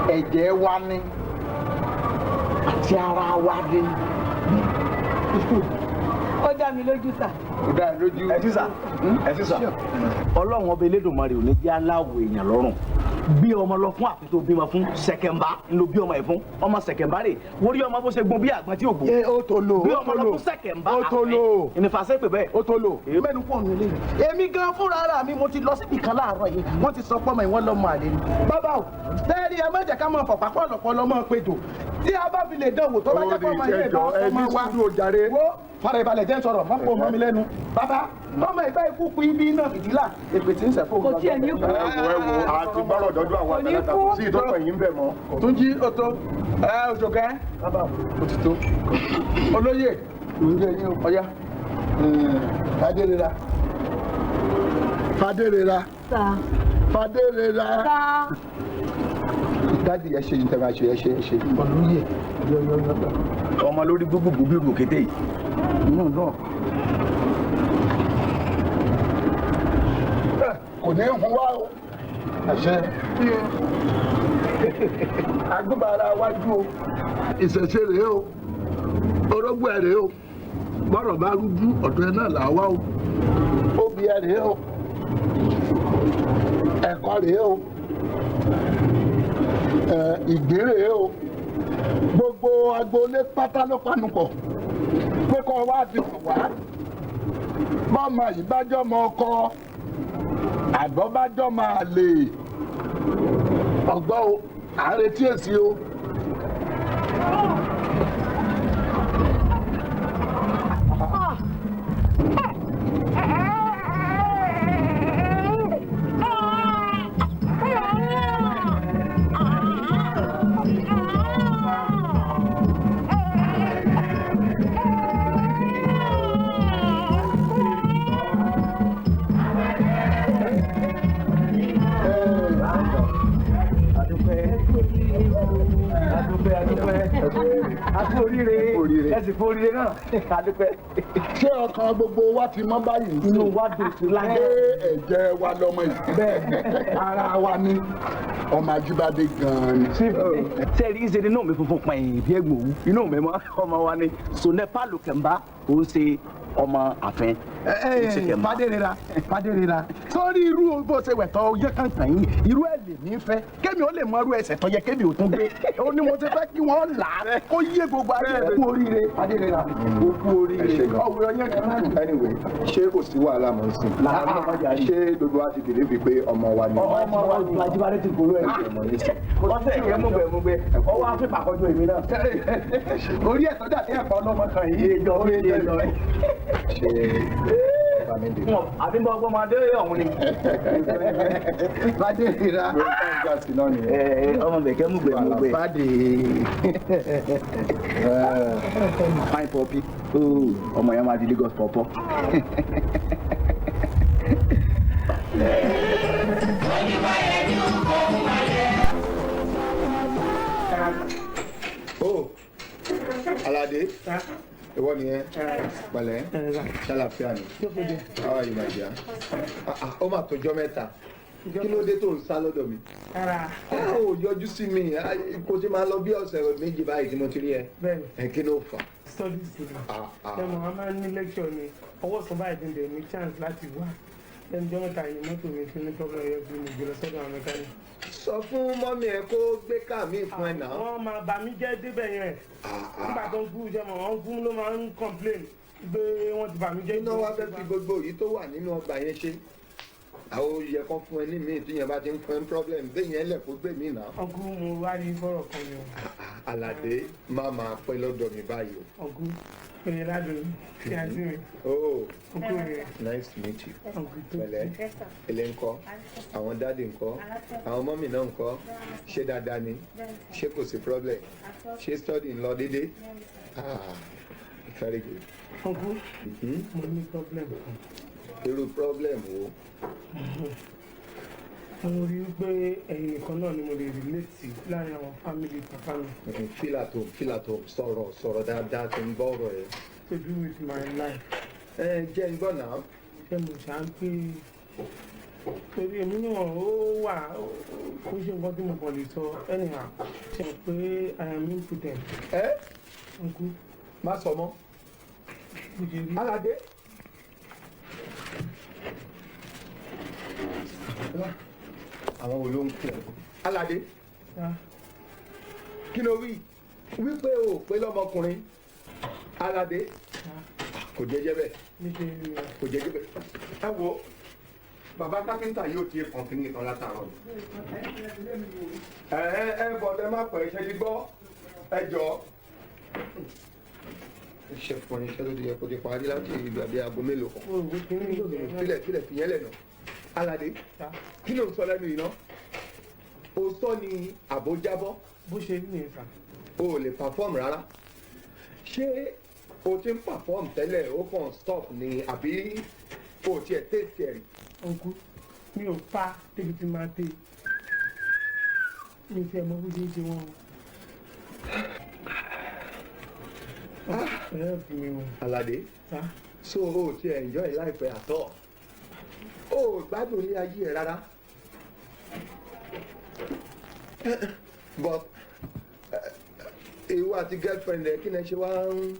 ẹ̀jẹ̀ wa ni àti ara wa ni? Ó dá mi lójú sà. Ó dá ẹ lójú. Ẹ sísà, ẹ sísà. Ọlọ́run ọba Elédùmarè ò ní jẹ́ aláwọ̀ èèyàn lọ́rùn. Bí ọmọ lọ fún àfi tó bímọ fún Sẹ̀kẹ̀mbá ló bí ọmọ ẹ̀ fún ọmọ Sẹ̀kẹ̀mbá rè wórí ọmọ bó ṣe gun bí àgbọn tí ò gbó. Ó tó lò bí ọmọ lọ fún Sẹ̀kẹ̀mbá ó tó lò ìnífàsẹ́ pè bẹ́ẹ̀. Ó tó lò. Mẹ́nu pọ̀ nù lé mi. Èmi gan fúnra ara mi mo ti lọ síbi kan láàárọ̀ yìí wọ́n ti sọ pọ́mọ ìwọ́n lọ́mọ àlè ni. Bàbá o tẹ́ẹ̀rí ẹ má jẹ́ ká máa fọ̀pá pọ̀lọpọ̀ lọ́mọ péjò tí a bá fi lè dánwò tó bá jẹ́ pọ́mọ ilé ìbá ọmọ wa wo fara ìbalẹ̀ jẹ́ sọ̀rọ̀ má pò mọ́ mi lẹ́nu. Bàbá ọmọ ìgbà ikú pin ibi iná fìdílà èpè tí ń sẹ̀ fóun. Kò tiẹ̀ ní kú. Ẹ wo àti gbọ́rọ̀ dọ́dún àwọn àgbàlagbà kò sí ìtọ́pọ̀ yìí ń bẹ̀ mọ́. Túnjí o tó ẹ Òṣòkẹ́ o ti tó olóyè ọ̀yá. Fadérera. Fadérera. Fadérera. Dádì ẹ ṣe ìtẹ̀wá ṣe ẹ ṣe ẹ ṣe. Olóyè ọmọ lórí gbogbogbò bí ròkété yìí. Náà kò ní hun wá o. Àṣẹ. Agbára wájú o. Ìṣẹ̀ṣe rèé o. Orógbó ẹ̀ rèé o. Bọ́rọ̀ bá rújú ọ̀dọ̀ ẹ náà là á wá o. Obì ẹ rèé o. Ẹ̀kọ́ rèé o. Ìgbín rèé o. Gbogbo agboolé pátá ló panupọ̀ pé kọ́ wá fi hàn wá. Bọ́mọ yìí bá jọ́mọ ọkọ, àbọ̀ bá jọ́mọ àlè. Ọgbọ́n o, à ń retí èsì o. Ẹ sì fún oríire náà, adúpẹ́. Ṣé ọkàn gbogbo wa ti mọ́ báyìí? Inú wa dùn sí láyé. Pé ẹ̀jẹ̀ wa lọmọ yìí. Bẹ́ẹ̀ ara wa ni ọmọ Ajíbádé gan-an ni. Ṣé rí ṣe ni inú mi funfun pẹ̀yìn bí ẹ̀gbọ̀n òwú? Inú mi mọ́ ọmọ wa ni Sonepa Lukemba kò ń ṣe ọmọ àfin. Fadérera Fadérera sórí irú bó ṣe wẹ̀ tọ́ yẹ kàn tàn yín irú ẹ̀ lè ní fẹ́ kémi ó lè mọ irú ẹsẹ̀ tó yẹ kémi ò tún gbé ó ní mo ti fẹ́ kí wọ́n là á kó yé gbogbo ayé ẹ̀ kú oríire Fadérera ó kú oríire ọ̀wé ọyẹ́ kan náà. Anyway, ṣé kò sí wàhálà mọ́ sí i? Ṣé gbogbo wa ti bìlíbi pé ọmọ wa ni? Ọmọ wa ni Ajíbádé ti gbòòrò ẹ̀. Ọ̀sẹ̀ ìyẹn mú gbẹ mú gbẹ ọwọ́ àfipà kọjú èmi náà. Orí ẹ̀ tó dàbí ẹ̀kọ́ ọlọ́mọ kan yìí. Ṣé àbí bọ́ ọgbọ́n máa dé ọ̀hún ni. Fadérera. Ọmọ bẹ̀kẹ́ mú gbẹ mú gbẹ. Fadé. Fine puppy. Ọmọ yẹn máa di Lagos pọ̀pọ̀. Oh, Alade, ìwọ nìyẹn, pẹ̀lẹ́, ṣàlàfíà ni. How are you, my dear? Ó mà tó jọ́ mẹ́ta. Kí ló dé tó ń sá lọ́dọ̀ mi? Ó yọjú sí mi, kò tí máa lọ bí ọ̀sẹ̀ méjì báyìí tí mo ti rí ẹ. Ẹ kí ló fà? Studies ni. Ẹ mọ̀, a máa ń ní lecture ni. Ọwọ́ sọ báyìí ti ń dẹ̀ ní chance láti wá. Lẹ́nu jọ́ mẹ́ta yìí mọ́tò mi ti ní problem yẹn bí mo gbé lọ sọ́dọ̀ àwọn mechanic. Sọ fún mọ́mí ẹ kó gbé káà mí fún ẹ náà. Wọ́n máa bà mí jẹ́ débẹ̀ yẹn. Nígbà tó ń kú iṣẹ́ mọ̀, wọ́n fún ló máa ń complain pé wọ́n ti bà mí jẹ́. Iná wa fẹ́ fi gbogbo èyí tó wà nínú ọgbà yẹn ṣe. Àwọn oyè kan fún ẹ ní míì tí yẹn bá ti ń fún ẹ problem gbé yẹn lẹ̀ kó gbé mí náà. Ọkú mo wá ní fọ́rọ̀ kan ni o. Àlàdé má máa pẹ́ lọ́dọ̀ mi báyìí o. Ọkú oyè ládùn kí a sí mi. Oh, Ọkú mi. nice to meet you. Pẹ̀lẹ́, ilé ńkọ́, àwọn dáàdì ńkọ́, àwọn mọ́mì náà ńkọ́, ṣé dáadáa ni, ṣé kò sí problem, ṣé study ń lọ déédéé? Ah, very good. Ọkú mo ní problem kan. Irú problem wo? Mo rí i pé ẹ̀yin nìkan náà ni mo lè relate sí láàrin àwọn family papa mi. Fílà tó fílà tó sọ̀rọ̀ sọ̀rọ̀ dáadáa tó ń gbọ́ ọ̀rọ̀ ẹ̀. To do with my life. Ẹ jẹ́ ń gbọ́ náà. Ṣé mo ṣá ń pé torí èmi náà ó wà kó ṣe nǹkan tí mo kàn lè sọ anyhow ṣe pé I am impotent. Ẹ Uncle. Má sọ mọ́. Aládé. Àwọn wo ló ń pè ọ́? Aládé. Kí ló wí? Wípé o ò pé lọ́mọkùnrin. Aládé. Kò jẹ́jẹ́ bẹ́ẹ̀. Kò jẹ́jẹ́ bẹ́ẹ̀. Ẹ wo bàbá káfíńtà yóò ti kàn kí ní ìtàn látàárọ̀. Ẹ ẹ bọ̀ tẹ má pẹ̀ ṣe ti gbọ́. Ẹ jọ. Iṣẹ́ fún iṣẹ́ ló ti yẹ kó ti parí láti ìgbà bíi aago mélòó kan. Filẹ̀ filẹ̀ fìyẹn lẹ̀ nà. Aládé, kí ló ń sọ lẹ́nu yìí ná? O sọ ni àbó jábọ́. Bó ṣe rí nìyẹn sà. O ò lè perform rárá. Ṣé o ti ń perform tẹ́lẹ̀ o kàn stop ni àbí o tiẹ̀ taste ẹ̀ rí? Uncle, mi ò pa débi tí máa dé. Mi ò tiẹ̀ mọ bó ṣe ń ṣe wọ́n o. Aládé, so o tiẹ̀ enjoy life at all. O ò gbádùn ní ayé ẹ rárá. But ìwọ àti girlfriend ẹ kí ni ẹ ṣe wá ń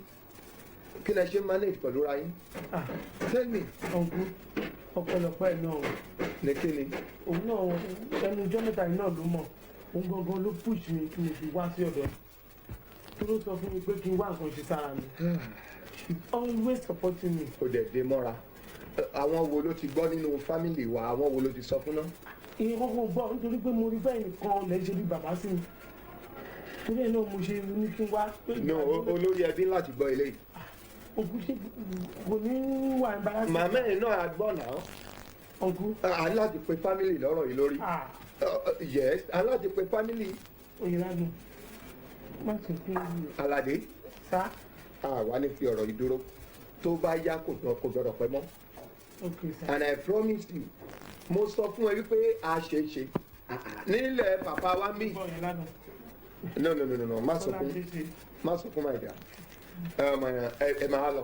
kí ni ẹ ṣe manage pẹ̀lú ra yín? Tell me. Uncle, ọ̀pọ̀lọpọ̀ ẹ̀ náà. Ní kí ni? Òun náà ẹnu ọjọ́ mẹ́ta yìí náà ló mọ̀. Òun gangan ló push mi kí mo fi wá sí ọ̀dọ̀. Tó ló sọ fún mi pé kí n wá nǹkan ṣe sára mi. She always supporting me. O dẹ̀ dé mọ́ra. Àwọn wo ló ti gbọ́ nínú fámìlì wa? Àwọn wo ló ti sọ fún náà? Ìyẹn kọ́kọ́ gbọ́ nítorí pé mo rí bẹ́ẹ̀ nìkan lè ṣe bí bàbá sí mi. Torí ẹ̀ náà mo ṣe ní kí n wá. No, olórí ẹbí láti gbọ́ eléyìí. Òkú ṣe kò ní wà embarrassing. Màmá ẹ̀ náà á gbọ́ náà. Uncle. A ní láti pe fámìlì lọ́rọ̀ yìí lórí. Yes, a ní láti pe fámìlì. Oyèládùn, má ṣe pé. Aládé. Sá. Àwa ní fi ọ̀rọ̀ yìí dúró. Tó bá yá kò gbọdọ̀ pẹ́ mọ́. Okay, sir. And I promise you, mo sọ fún ẹ wípé a ṣe é ṣe. Nílẹ̀ bàbá wa mí. No, no, no, no, no, má sọ fún má sọ fún my dear. Ẹ máa lọ.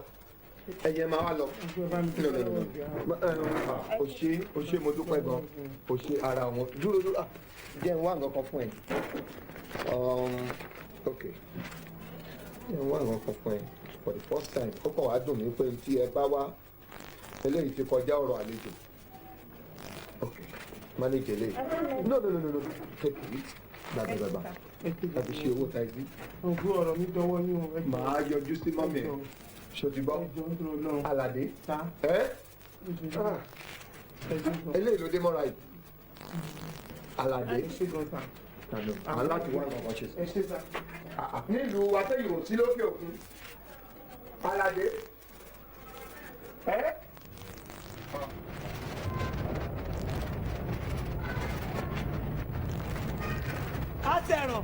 Ẹyẹ máa wá lọ. No, no, no, no. O ṣe o ṣe mo dúpẹ́ gan. O ṣe ara wọn. Dúró dúró. Jẹ́ n wá nǹkan kan fún ẹ. Okay. Jẹ́ n wá nǹkan kan fún ẹ. For the first time, ó kàn wá dùn mí pé tí ẹ bá wá eléyìí ti kọjá ọ̀rọ̀ àlejò. Okay. Manage eléyìí. No, no, no, no, no. Take it. Gbàgbà gbàgbà. Tàbí ṣe owó taxi. Ògùn ọ̀rọ̀ mi dọwọ́ yín o. Màá yọjú sí mọ́mì ẹ̀. Ṣé o ti gbọ́? Aládé. Ẹ́ eléyìí ló dé mọ́ra yìí. Aládé. Aláti wá nǹkan ṣe sí. Nílùú Atẹ́yìn ò sí lókè òkun. Aládé. Ẹ́. Kásẹ̀rọ̀.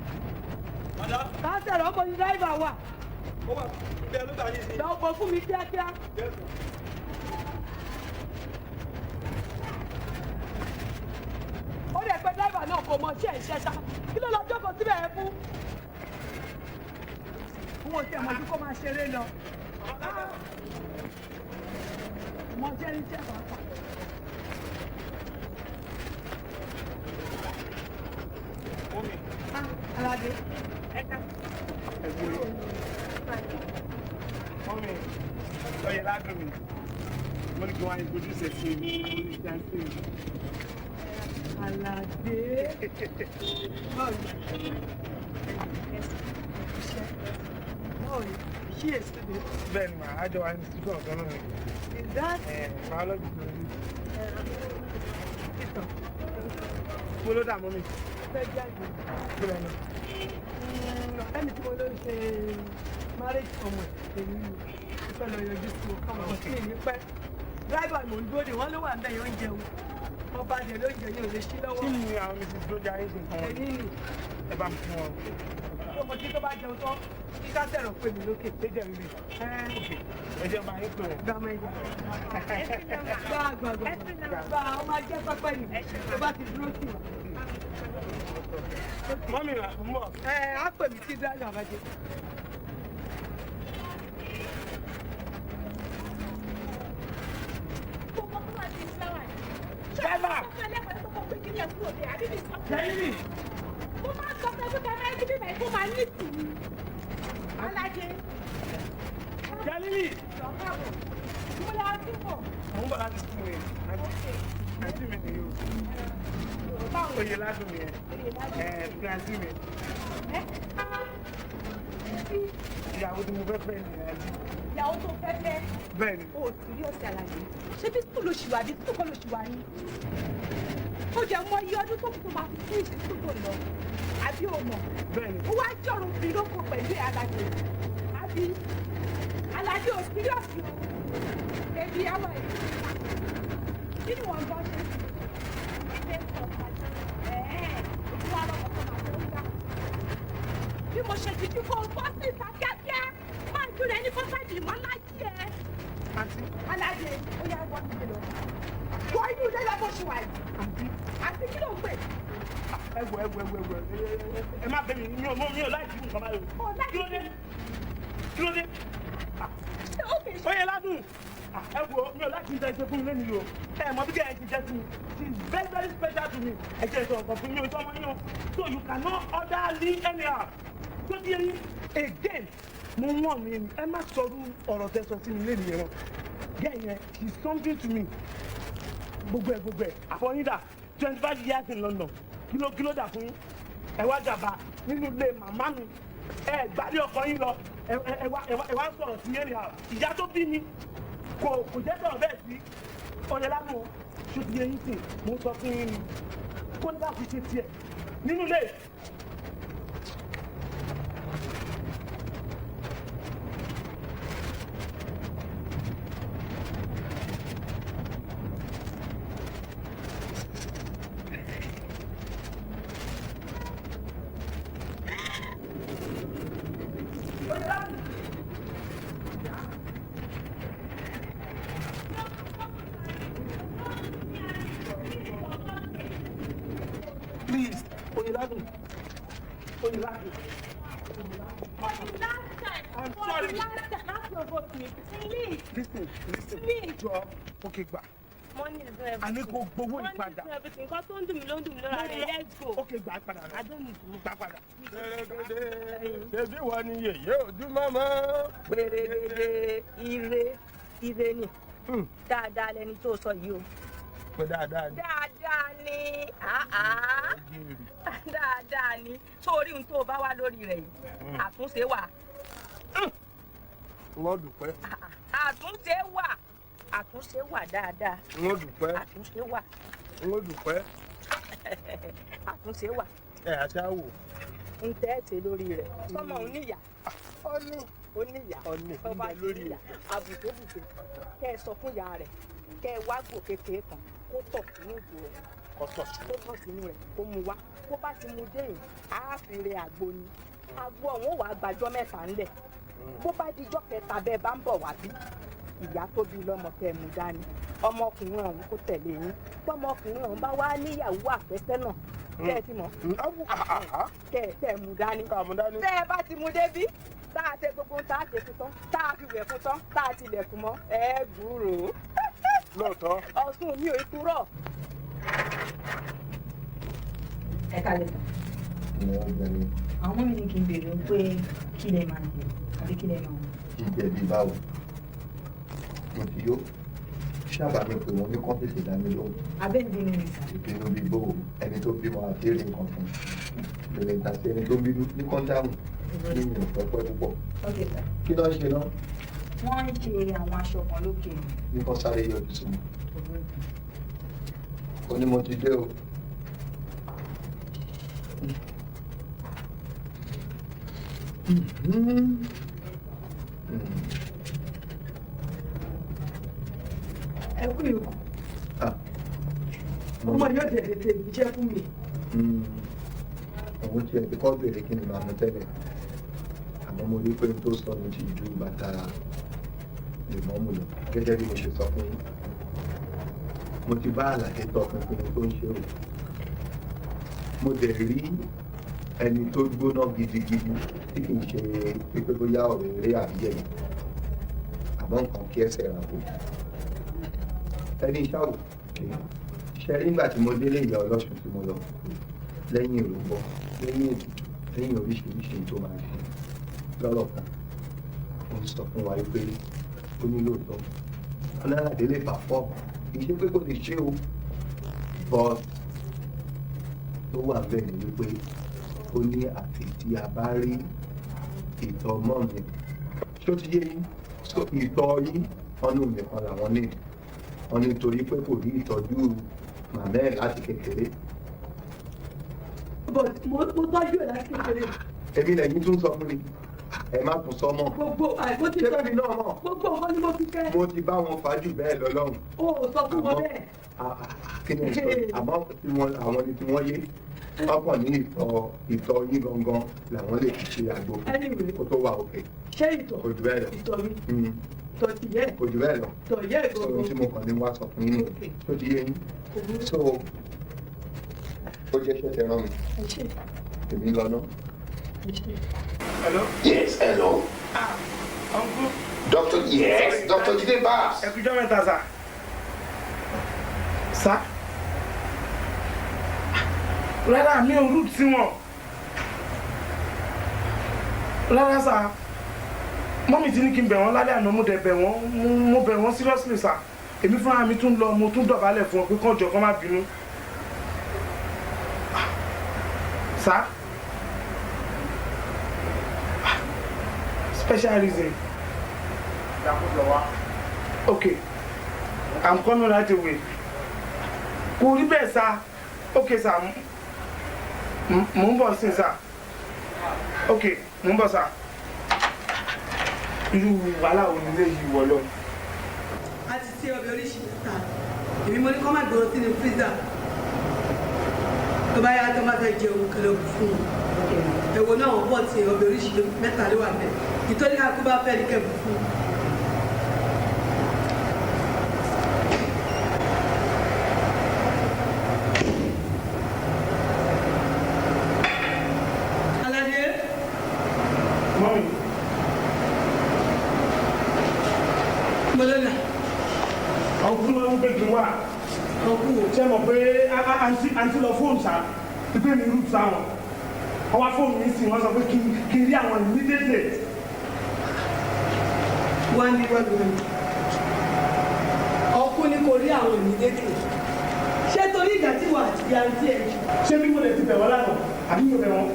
Kásẹ̀rọ̀ ọkọ̀ ní dáìbà wà. Ó wà bẹ́ẹ̀ ló gbà ní ìsìn. Lọ bọ̀ fún mi kíákíá. Ó dẹ̀ pé dráìvà náà kò mọ iṣẹ́ ìṣẹ́ ṣá. Kí ló lọ jókòó síbẹ̀ yẹn fún? N ò tiẹ̀ mọ̀ bí kò máa ṣeré lọ. Mo jẹ́ ní jẹ́ bàbá. Aládé. Mọ́mí, ọyẹ ládùn mi. Mo ní kí wọ́n á introduce ẹ̀ sí mi, mo ní kí á sí mi. Aládé. Báwo ni? Báwo ni? Ṣé èsì mi? Bẹ́ẹ̀ni mà, á jọ wá ní studio ọ̀gá náà ni. Is that? Biology tó ní. Mo ló dà mọ́mí. Fẹ́ jáde. Kí lẹ́nu? Ẹni tí mo lọ ṣe marriage ọmọ ẹ̀ èmi ni mo fẹ́ lọ yọjú sí wọn káwọn ọmọ sí mi pẹ́. Dráìvà mò ń dúró dè wọ́n ló wà ń bẹ̀ yóò ń jẹun. Ọba dẹ̀ ló ń jẹ yóò lè ṣí lọ́wọ́. Kí ni àwọn Mrs. Doja yín ṣe nǹkan wọn? Èmi ni. Ẹ bá mi fún wọn. Ọmọ tí tó bá jẹun tán, kí ká sẹ̀rọ̀ pè mí lókè. Ṣé jẹ́ rírì? Ẹ jẹ́ máa ń pè wọ́n. Gbà mọ ẹja. Gbà gbà gbà. Gbà ọ máa jẹ́ pápá yìí. Tó bá ti dúró sí wa. Mọ́mí rà ń bọ̀. Ẹ á pè mí tí dráìvà bá dé. Driver! Jẹ́yìnì! Mo máa ń sọ fún ẹgbẹ́ kan ẹbí bíbẹ̀ kó máa ní ìtùnú. Alájẹ. Jẹ́yìnì! Mo lọ sí pọ̀. Mo ń bọ̀ láti sùn mi. Àǹtí mi nìyí o. Oyè ládùn mi yẹn. Ẹ fi àǹtí mi. Ìyàwó tí mo fẹ́ fẹ́ ni àǹtí. Ìyàwó tó fẹ́ fẹ́. Bẹ́ẹ̀ni. O ò sì rí ọ̀sẹ̀ àlàyé. Ṣé bí sùkúl lóṣù wà bí sùkúl kọ́ lóṣù wà ni? Ó jẹ́ mọ iye ọdún tó kù tó máa fi sí ìsìnkú tó lọ. Àbí o mọ̀? Bẹ́ẹ̀ni. Ó wá jọ̀rọ̀ obìnrin lóko pẹ̀lú ẹ̀ alájẹ. Àbí alájẹ ò síríọ̀sì o. Bébí àwọn ẹ̀ kí ni wọ́n gbọ́ ṣe? Ṣé ẹ̀ẹ́ ojú wa lọ́kọ̀ tó máa tó ń gbà? Bí mo ṣe jíjú kó o bọ́ sí ìta kíákíá, máa ń dúró ẹni fọ́sájì mọ́ láyé ẹ. Alájẹ ó yá wọ́n ti lọ. Wọ inú ilé lọ bó ṣe wà yìí. Àti kí ló ń pè? Ẹ wò ẹ wò ẹ wò ẹ wò ẹ má bẹ̀ mí mi ò láì jí nǹkan báyìí o. Kí ló dé? Kí ló dé? Oyè ládùn. Ẹ wò mi ò láti jẹ fún mi lẹ́nu yìí o. Ẹ mọ bí kẹ́ ẹ ti jẹ́ sí mi. She is very very special to me. Ẹ jẹ́ ìsọ̀rọ̀ kan fún mi ò sọ́mọ yín o. So you cannot order Lee anyhow. Tó bí eyín again mo wọ̀n mi ẹ má sọrú ọ̀rọ̀ tẹ́ sọ sí mi lẹ́nu yẹn mọ́. Gẹ́ yẹn she is something to me. Gbogbo ẹ àfọyín dà 25 years in London kí ló dà fún yín? Ẹ wá gàba nínú ilé màmá mi ẹ gbálé ọkọ yín lọ ẹ wá sọ̀rọ̀ sí yẹn nìyà ìyá tó bí mi kò jẹ́ sọ̀rọ̀ bẹ́ẹ̀ sí ọ̀yẹ́lánú ṣùgbọ́n yẹn sì mo sọ fún yín ni kó ní bá fi ṣe tiẹ̀ nínú ilé. Please, Oyeladun. Oyeladun. For the last time. I'm for sorry. the last time. Má provoke me. Please. Listen, listen. Please. Jọ, okay gbà. Money is not everything. A ní kó gbowó Money is ìpadà. not everything. Nǹkan tó ń dùn mí ló ń dùn mí lọ́ra rẹ̀. Let's go. Okay gbà padà. I don't need to. Gbà padà. Pèrègèdè ṣebí wọ́n ni yèyé ojúmọ́mọ́. Pèrègèdè ire ire ni. Dáadáa lẹni tó sọ yìí o. Pé dáadáa ni. Dáadáa ni. Àá. Dáadáa ni. Sórí ohun tó o bá wá lórí rẹ̀ yìí. Àtúnṣe wà. Wọ́n dúpẹ́. Àtúnṣe wà. Àtúnṣe wà dáadáa. Wọ́n dúpẹ́. Àtúnṣe wà. Wọ́n dúpẹ́. Àtúnṣe wà. Ẹ àṣà wò. Ń tẹ́ ẹ̀ ṣe lórí rẹ̀. Sọ́mọ òun níyà. Ọ̀nì. Ó níyà. Ọ̀nì Tó bá ń bẹ ti lórí níyà. rẹ̀. Àbùkébùkè. Kẹ́ ẹ sọ fún ìyá rẹ̀. Kẹ́ ẹ wá gbò kékeré kan kó tọ̀ sínú ìgò rẹ̀. Kọ́tọ̀. Kó tọ̀ sínú rẹ̀ kó mu wá. Kó bá ti mu dé yìí, á fi rẹ àgbo ni. Àgbo ọ̀hún ó wàá gbàjọ́ mẹ́ta ńlẹ̀. Bó bá dijọ́ kẹta bẹ́ẹ̀ bá ń bọ̀ wá bí, ìyá tó bí lọ́mọ kẹ́ ẹ mú dání, ọmọkùnrin ọ̀hún kó tẹ̀lé yín. Tọmọkùnrin ọ̀hún bá wá níyàwó àfẹ́sẹ́nà, kẹ́ ẹ ti mọ̀, kẹ́ ẹ mú dání. Tẹ́ ẹ bá ti mú débí, tá a ṣe gbogbo tá a ṣe fún tán, tá a fi wẹ̀ fún tán, tá a tilẹ̀kùn mọ́, ẹ gbúròó. Lóòótọ́. Ọ̀sùn mi ò kúrọ̀. Ẹ kalẹ̀ sà. Àwọn mi ní kí n béèrè pé kí lẹ máa jẹ àbí kí lẹ máa mú. Jíjẹ bíi báwo? Mo ti yó. Ṣáàbà mi pè wọ́n ní kọ́ńtẹ̀tì dání lóhùn. Abẹ́ ń bínú mi sà. Ìbínú bíi bóò, ẹni tó bímọ àti èrè nǹkan fún un. Bèrè ìgbà sí ẹni tó ń bínú ní kọ́ńtàmù ní mi ò fẹ́ pẹ́ púpọ̀. Ok sà. Kí ló ń ṣe náà? Wọ́n ń ṣe àwọn aṣọ kan lókè. Ní kọ́ sáré yọjú sí mi. Ó ní mo ti dé o. Ẹ kú ìkú. Ọmọ yóò tètè tè iṣẹ́ fún mi. Òun tiẹ̀ ti kọ́ béèrè kí ni màá mú tẹ́lẹ̀, àmọ́ mo rí pé n tó sọ ní ti ju bàtà lèmọ́mù lọ. Gẹ́gẹ́ bí mo ṣe sọ fún yín, mo ti bá Àlàdé tọpinpin tó ń ṣe o. Mo dẹ̀ rí ẹni tó gbóná gidigidi tí kì í ṣe pípé bóyá ọ̀rọ̀ eré àbíyẹ̀yẹ̀, àmọ́ nǹkan kí ẹsẹ̀ rà kó ẹni ìṣàwò ṣe rí. Nígbà tí mo délé ìyá ọlọ́sùn tí mo lọ, lẹ́yìn ìrúbọ, lẹ́yìn ètùtù, lẹ́yìn oríṣiríṣi tó máa ṣe lọ́rọ̀ kan, ó ń sọ fún wa pé ó ní lóòótọ́ Ọlọ́ládé lè pàfọ́, kì í ṣe pé kò lè ṣe o, but tó wà bẹ́ẹ̀ ni wípé ó ní àfi tí a bá rí ìtọ̀ ọmọ mi. Ṣó ti yé yín? So ìtọ̀ yín ọ̀nà nìkan làwọn ní wọn, nítorí pé kò rí ìtọ́jú màmá ẹ̀ láti kékeré. But mo tọ́jú ẹ̀ láti kékeré. Èmi lẹ́yìn tún sọ fún mi, ẹ má tún sọ mọ́. Gbogbo àìkú ti sọ mi náà mọ̀. Gbogbo nǹkan ni mo fi kẹ́. Mo ti bá wọn fàájù bẹ́ẹ̀ lọ lọ́hùn. O ò sọ fún wọn bẹ́ẹ̀. Kí ni sọ? Àmọ́ tí wọ́n àwọn ni tí wọ́n yé ọkàn ní ìtọ̀ yín gangan làwọn lè fi ṣe àgbo kó tó wà òkè. Ṣé ìtọ̀? Kò jù bẹ́ẹ̀ lọ. Ìtọ̀ mi, ìtọ̀ ti yẹ. Kò jù bẹ́ẹ̀ lọ. Ìtọ̀ yẹ gangan. Ohun tí mo kàn ní wá sọ fún yín nìyẹn tó ti yé yín. So ó jẹ́ iṣẹ́ tẹ rán mi, èmi lọ ná. Hello? Yes, hello. Ah, uncle. Doctor, yes, Dr. Jide Bass. Ẹ kú jọ́ mẹ́ta sà. Sà? Rárá, mi ò rúùtù sí wọn. Rárá sà. Mọ́mì ti ní kí n bẹ̀ wọ́n lálẹ́ àná, mo dẹ̀ bẹ̀ wọ́n, mo bẹ̀ wọ́n seriously sà. Èmi fúnra mi tún lọ, mo tún dọ̀bálẹ̀ fún wọn pé kán jọ̀ọ́ kán má bínú. Sà? Special reason. Okay, I'm coming right away. Kò rí bẹ́ẹ̀ sá. Okay sá, mò ń bọ̀ sí sá. Okay, mò ń bọ̀ sá. Irú wàhálà wo ni léyìí wọ̀ lọ? A ti ṣe ọbẹ̀ oríṣi mẹ́ta. Èmi mo ní kó má gbé wọn sínú freezer. Tó bá yá tó má fẹ́ jẹun kẹlẹ́ òkú fún wọn. Ẹ̀wọ̀n náà wọ́n pọ̀ tí ọbẹ̀ oríṣi mẹ́ta ló wà bẹ́ẹ̀. Ìtọ́jú ká kó bá fẹ́ ní kẹ́bù fún un. Aládé. Mọ́mì. Mo lọ́nà. Ọkùnrin ló ń gbé kí n wá. Ọkùnrin. Ṣé mo pé àǹtí lọ fóònù sá? Ìpè mi rúùtù sáwọn. Wọ́n wá fóònù mi sí, wọ́n sọ pé kí n rí àwọn immediately. Wọ́n ní wọ́n lóyún. Ọkùnrin kò rí àwọn immediately. Ṣé torí ìgbà tí wà àti àǹtí ẹ̀ jù? Ṣé bí mo lè ti bẹ̀ wọ́n lánàá? Àbí mi ò bẹ̀ wọ́n?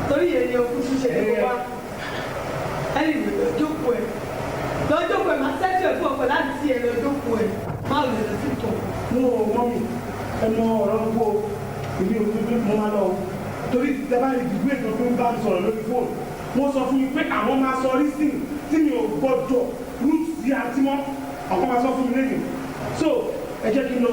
Torí yẹn ni ọkùnrin ṣiṣẹ́ ní kó wá. Ẹni ìwé lọ́jọ́kọ̀ ẹ̀. Lọ́jọ́kọ̀ ẹ̀ máa ṣẹ́jú ẹ̀ fún ọkọ̀ láti ẹ̀ lọ́jọ́kọ̀ ẹ̀. Má lọ lọ sí ìtọ̀. Mo ò mọ̀ mi, ẹ mọ ọ̀rọ̀ ń kó èmi ò ní mo máa lọ o. Torí tẹ́bá lè dìgbò ètò tó ń bá mi sọ̀rọ̀ lórí fóònù. Wọ́n sọ fún mi pé àwọn máa sọ rísìn tí mi ò gbọ́dọ̀ rút sí àǹtí mọ́. Àwọn máa sọ fún mi lẹ́yìn. So ẹ jẹ́ kí n lọ.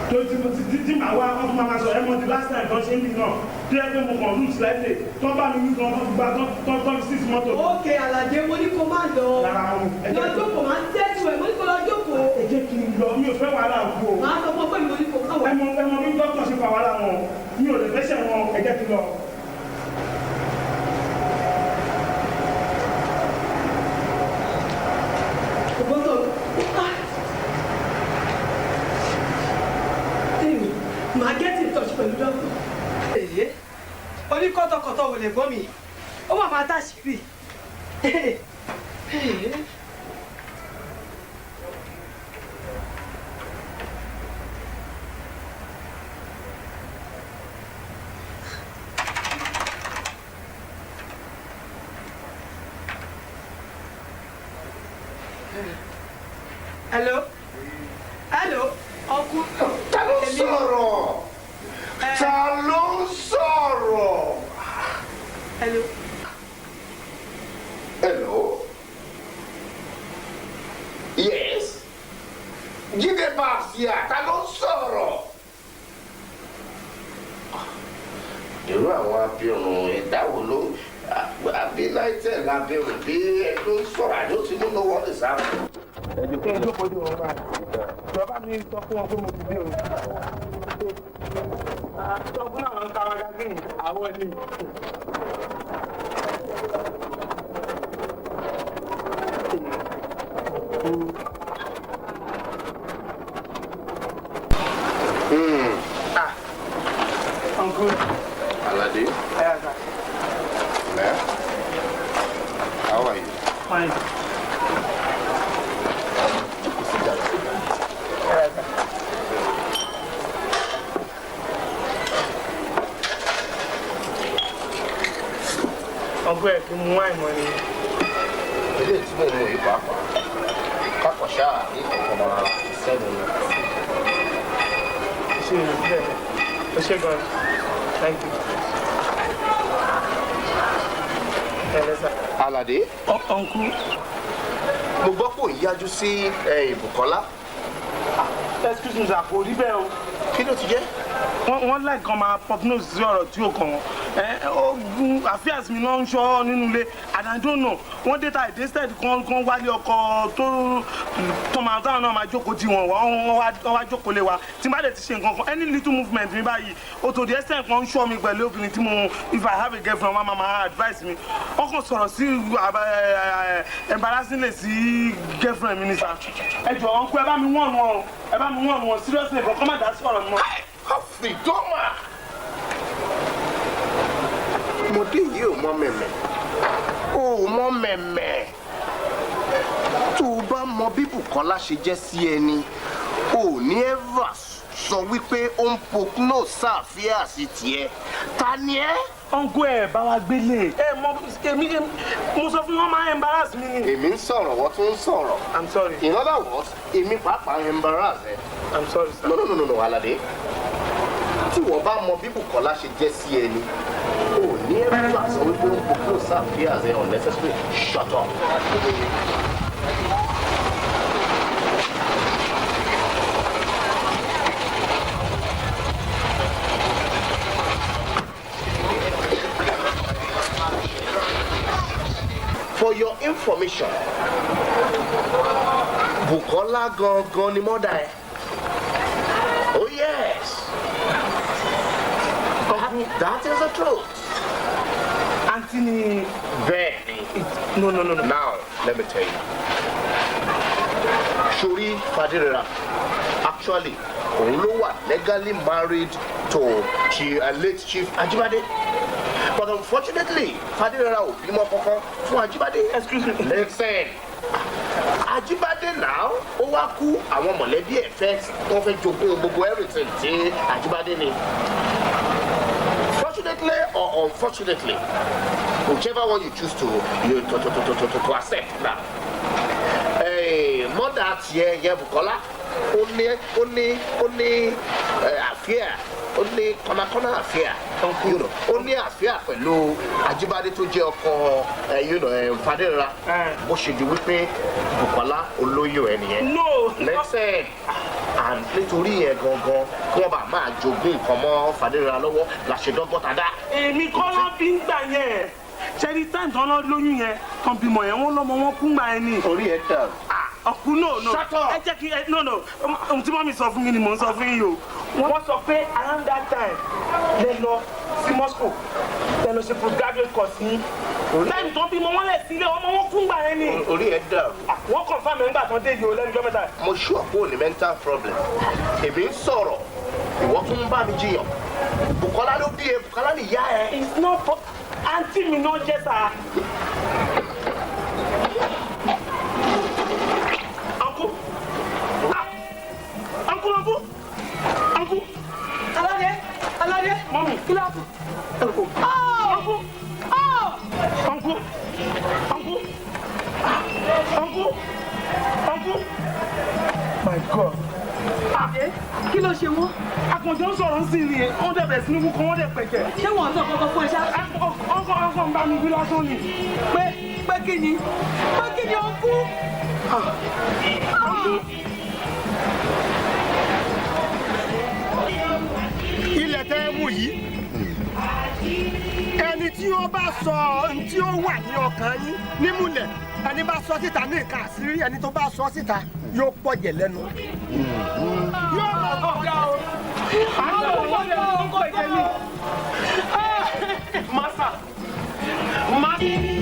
Tó ti mo ti tí màá wá wọ́n tún máa sọ ẹ mọ the last time tó ṣe ń bì náà tó yẹ pé mo kàn lose slightly tó bá mi wí gan tó gba tó tó fi six mọ́tò. Ókè Àlàdé, mo ní kó má lọ. Lọ jókòó, máa ń tẹ́tù ẹ̀, mo ní kó lọ jókòó. Ẹ jẹ́ kí n lọ, mi ò fẹ́ wàhálà òkú o. Màá sọ fún ọ pé mo ní kó má wà. Ẹ mọ bí dókítà ṣe fa wàhálà wọn, mi ò lè fẹsẹ̀ wọn, ẹ jẹ́ kí n lọ. Màá get in touch pẹ̀lú dọ́kítọ̀. Èyí oníkọ́tọ̀kọ́tọ̀ ò lè gbọ́ mi, ó mà máa táṣìírí. Hello? Hello? Uncle. Ta ló sọ̀rọ̀? Ta ló ń sọ̀rọ̀? Hello. Hello. Yes. Jídé Bàṣíà, ta ló ń sọ̀rọ̀? Irú àwọn abirùn ẹ̀dá wo ló àbí láìtẹ̀ lábẹ́rùn bí ẹ ló ń sọ̀rọ̀ àjọ tí mo lọ́wọ́ lè sá. Ẹ jókòó dé wọn báyìí. Ìjọba mi sọ fún wọn pé mo ti dé o. Sọ fún àwọn ń ka magazine àwọn ni. Uncle. Alade. Yeah, sir. Yeah. How are you? Fine. Ọgbẹ́ ẹ̀ kí mú àìmọ́ ni. Ilé tí mo mú yìí pàápàá kápọ̀ ṣáà ní ìkọ̀kọ̀ máa sẹ́nu ni. Ṣé bẹ́ẹ̀ o ṣe gan-an? Thank you. Ẹ lẹ́sà. Alade. Uncle. Mo gbọ́ pé ò ń yájú sí Bùkọ́lá. Excuse me sir, kò rí bẹ́ẹ̀ o. Kí ló ti jẹ́? Wọ́n láì kan máa prognose sí ọ̀rọ̀ tí ó kàn wọ́n. Affairs mi náà ń ṣọ́ nínú ilé and I don't know. Wọ́n dé ta ìdésẹ́ẹ̀dì kan wálé ọkọ tó máa táwọn náà máa jókòó tí wọn wọ́n wá jókòó lé wa. Tí n bá dẹ̀ ti ṣe nǹkan kan, any little movement mi báyìí, o to the extent kan ń ṣọ́ mi pẹ̀lú obìnrin tí mo, if I have a girlfriend, wọ́n máa advice mi. Wọ́n kàn sọ̀rọ̀ sí embarrassingly sí girlfriend mi ní sá. Ẹ jọ̀ọ́ uncle, ẹ bá mi wọ̀n wọn o, ẹ bá mi wọ̀n wọn seriously, kọ́ má dá sí ọ̀rọ̀ mi mọ́. Àfìdọ́mà! Ọmọdé yìí ò mọ mẹ̀mẹ̀, ò mọ mẹ̀mẹ̀. Tó o bá mọ bí Bùkọ́lá ṣe jẹ́ sí ẹni, ò ní ẹ́fà sọ wípé ó ń pokùnò sáàfíà sí tiẹ̀. Ta ni ẹ́? Uncle, ẹ bá wa gbélé. Ẹ mọ èmi mo sọ fún wọn máa embarrass mi ni. Èmi ń sọ̀rọ̀, wọ́n tún ń sọ̀rọ̀. I'm sorry. In other words, èmi pàápàá embarrass ẹ. I'm sorry sir. No, no, no, no, Alade. Tí wọ́n bá mọ bí Bùkọ́lá ṣe jẹ́ sí ẹni, ò ní ẹ̀rọ sọ wípé ó ń pokùnò sáàfíà ẹ unnecessary. Shut up. For your information, Bukola gangan ni mọ́dà ẹ̀. Oh yes, that is the truth. Aunty ni. Bẹ́ẹ̀ni. No, no, no, no. Now let me tell you. Sori Fadirera, actually, òun ló wà legally married to late Chief Ajibade. But unfortunately, Fadirera ò bímọ kankan fún Ajibade. Excuse me. Listen. Ajibade now, ó wá kú, àwọn mọ̀lẹ́bí ẹ̀ fẹ́ wọ́n fẹ́ jogún gbogbo everything tí Ajibade ní. Fortunately or unfortunately, whichever one you choose to accept now. Mọ́dà tiẹ̀ yẹn Bukola, ó ní àfíà Ó ní kọ́nàkọ́nà àfíà, ó ní àfíà pẹ̀lú Ajíbádé tó jẹ́ ọkọ Fadéra. Bó ṣe di wípé Bùkọ́lá olóyún ẹ nìyẹn. No. Lẹ́sẹ̀ and nítorí yẹn gangan kí wọ́n bá máa jogún nǹkan mọ́ Fadéra lọ́wọ́ la ṣe dọ́gbọ́n ta dá. Èmi kọ́ ló bí ń gbà yẹn. Ṣẹ́ni táìmù tán lọ lóyún yẹn tán bímọ yẹn, wọ́n lọ́mọ wọn kú gbà yẹn ni. Orí ẹ dà. Ọkùn no no. Shut up. Ẹ jẹ́ kí ẹ no no, ohun tí mọ́mí sọ fún mi ni mò ń sọ fún yín o. Wọ́n sọ pé around that time lẹ lọ sí Moscow, lẹ lọ ṣe postgraduate course yín. Táìmù tán bímọ wọn lẹ̀ sílé ọmọ wọn kú gbà yẹn ni. Orí ẹ dà. Wọ́n confirm ẹ̀ ńgbà tán dé yìí o lẹ́nu ọjọ́ mẹ́ta. Mo ṣú ọ̀pọ̀ ní mental problem. Èmi ń sọ̀rọ̀, ìwọ tún ń bá mi jiyàn. Bùkọ́lá ló bí ẹ, Bùkọ́lá ni ìyá ẹ. It's not for àǹtí mi náà jẹ́ sá. Uncle. Ah. Uncle, uncle. Uncle. Aládé, Aládé. Mọ́mí. Kí ló kù? Uncle. Uncle. Uncle. Uncle. Uncle. Uncle. My God. Kí ló ṣe wọ́n? Àkànjọ ń sọ̀rọ̀ sí ni, wọ́n dẹ̀ bẹ̀rẹ̀ sí ní wúkọ́, wọ́n dẹ̀ pẹ̀kẹ̀. Ṣé wọ́n sọ kankan fún ẹ ṣá? Ọkọ̀ ọkọ̀ ń bá mi wí lásán ni. Pé pé kí ni? Pé kí ni ó kú? Ilẹ̀ tẹ́ ẹ mú yìí, ẹni tí ó bá sọ ohun tí ó wà ní ọkàn yín nímúlẹ̀, ẹni bá sọ síta ní nǹkan àṣírí, ẹni tó bá sọ síta yóò pọ̀jẹ̀ lẹ́nu. Yóò mọ̀ ọ̀gá o. Masa. Masa.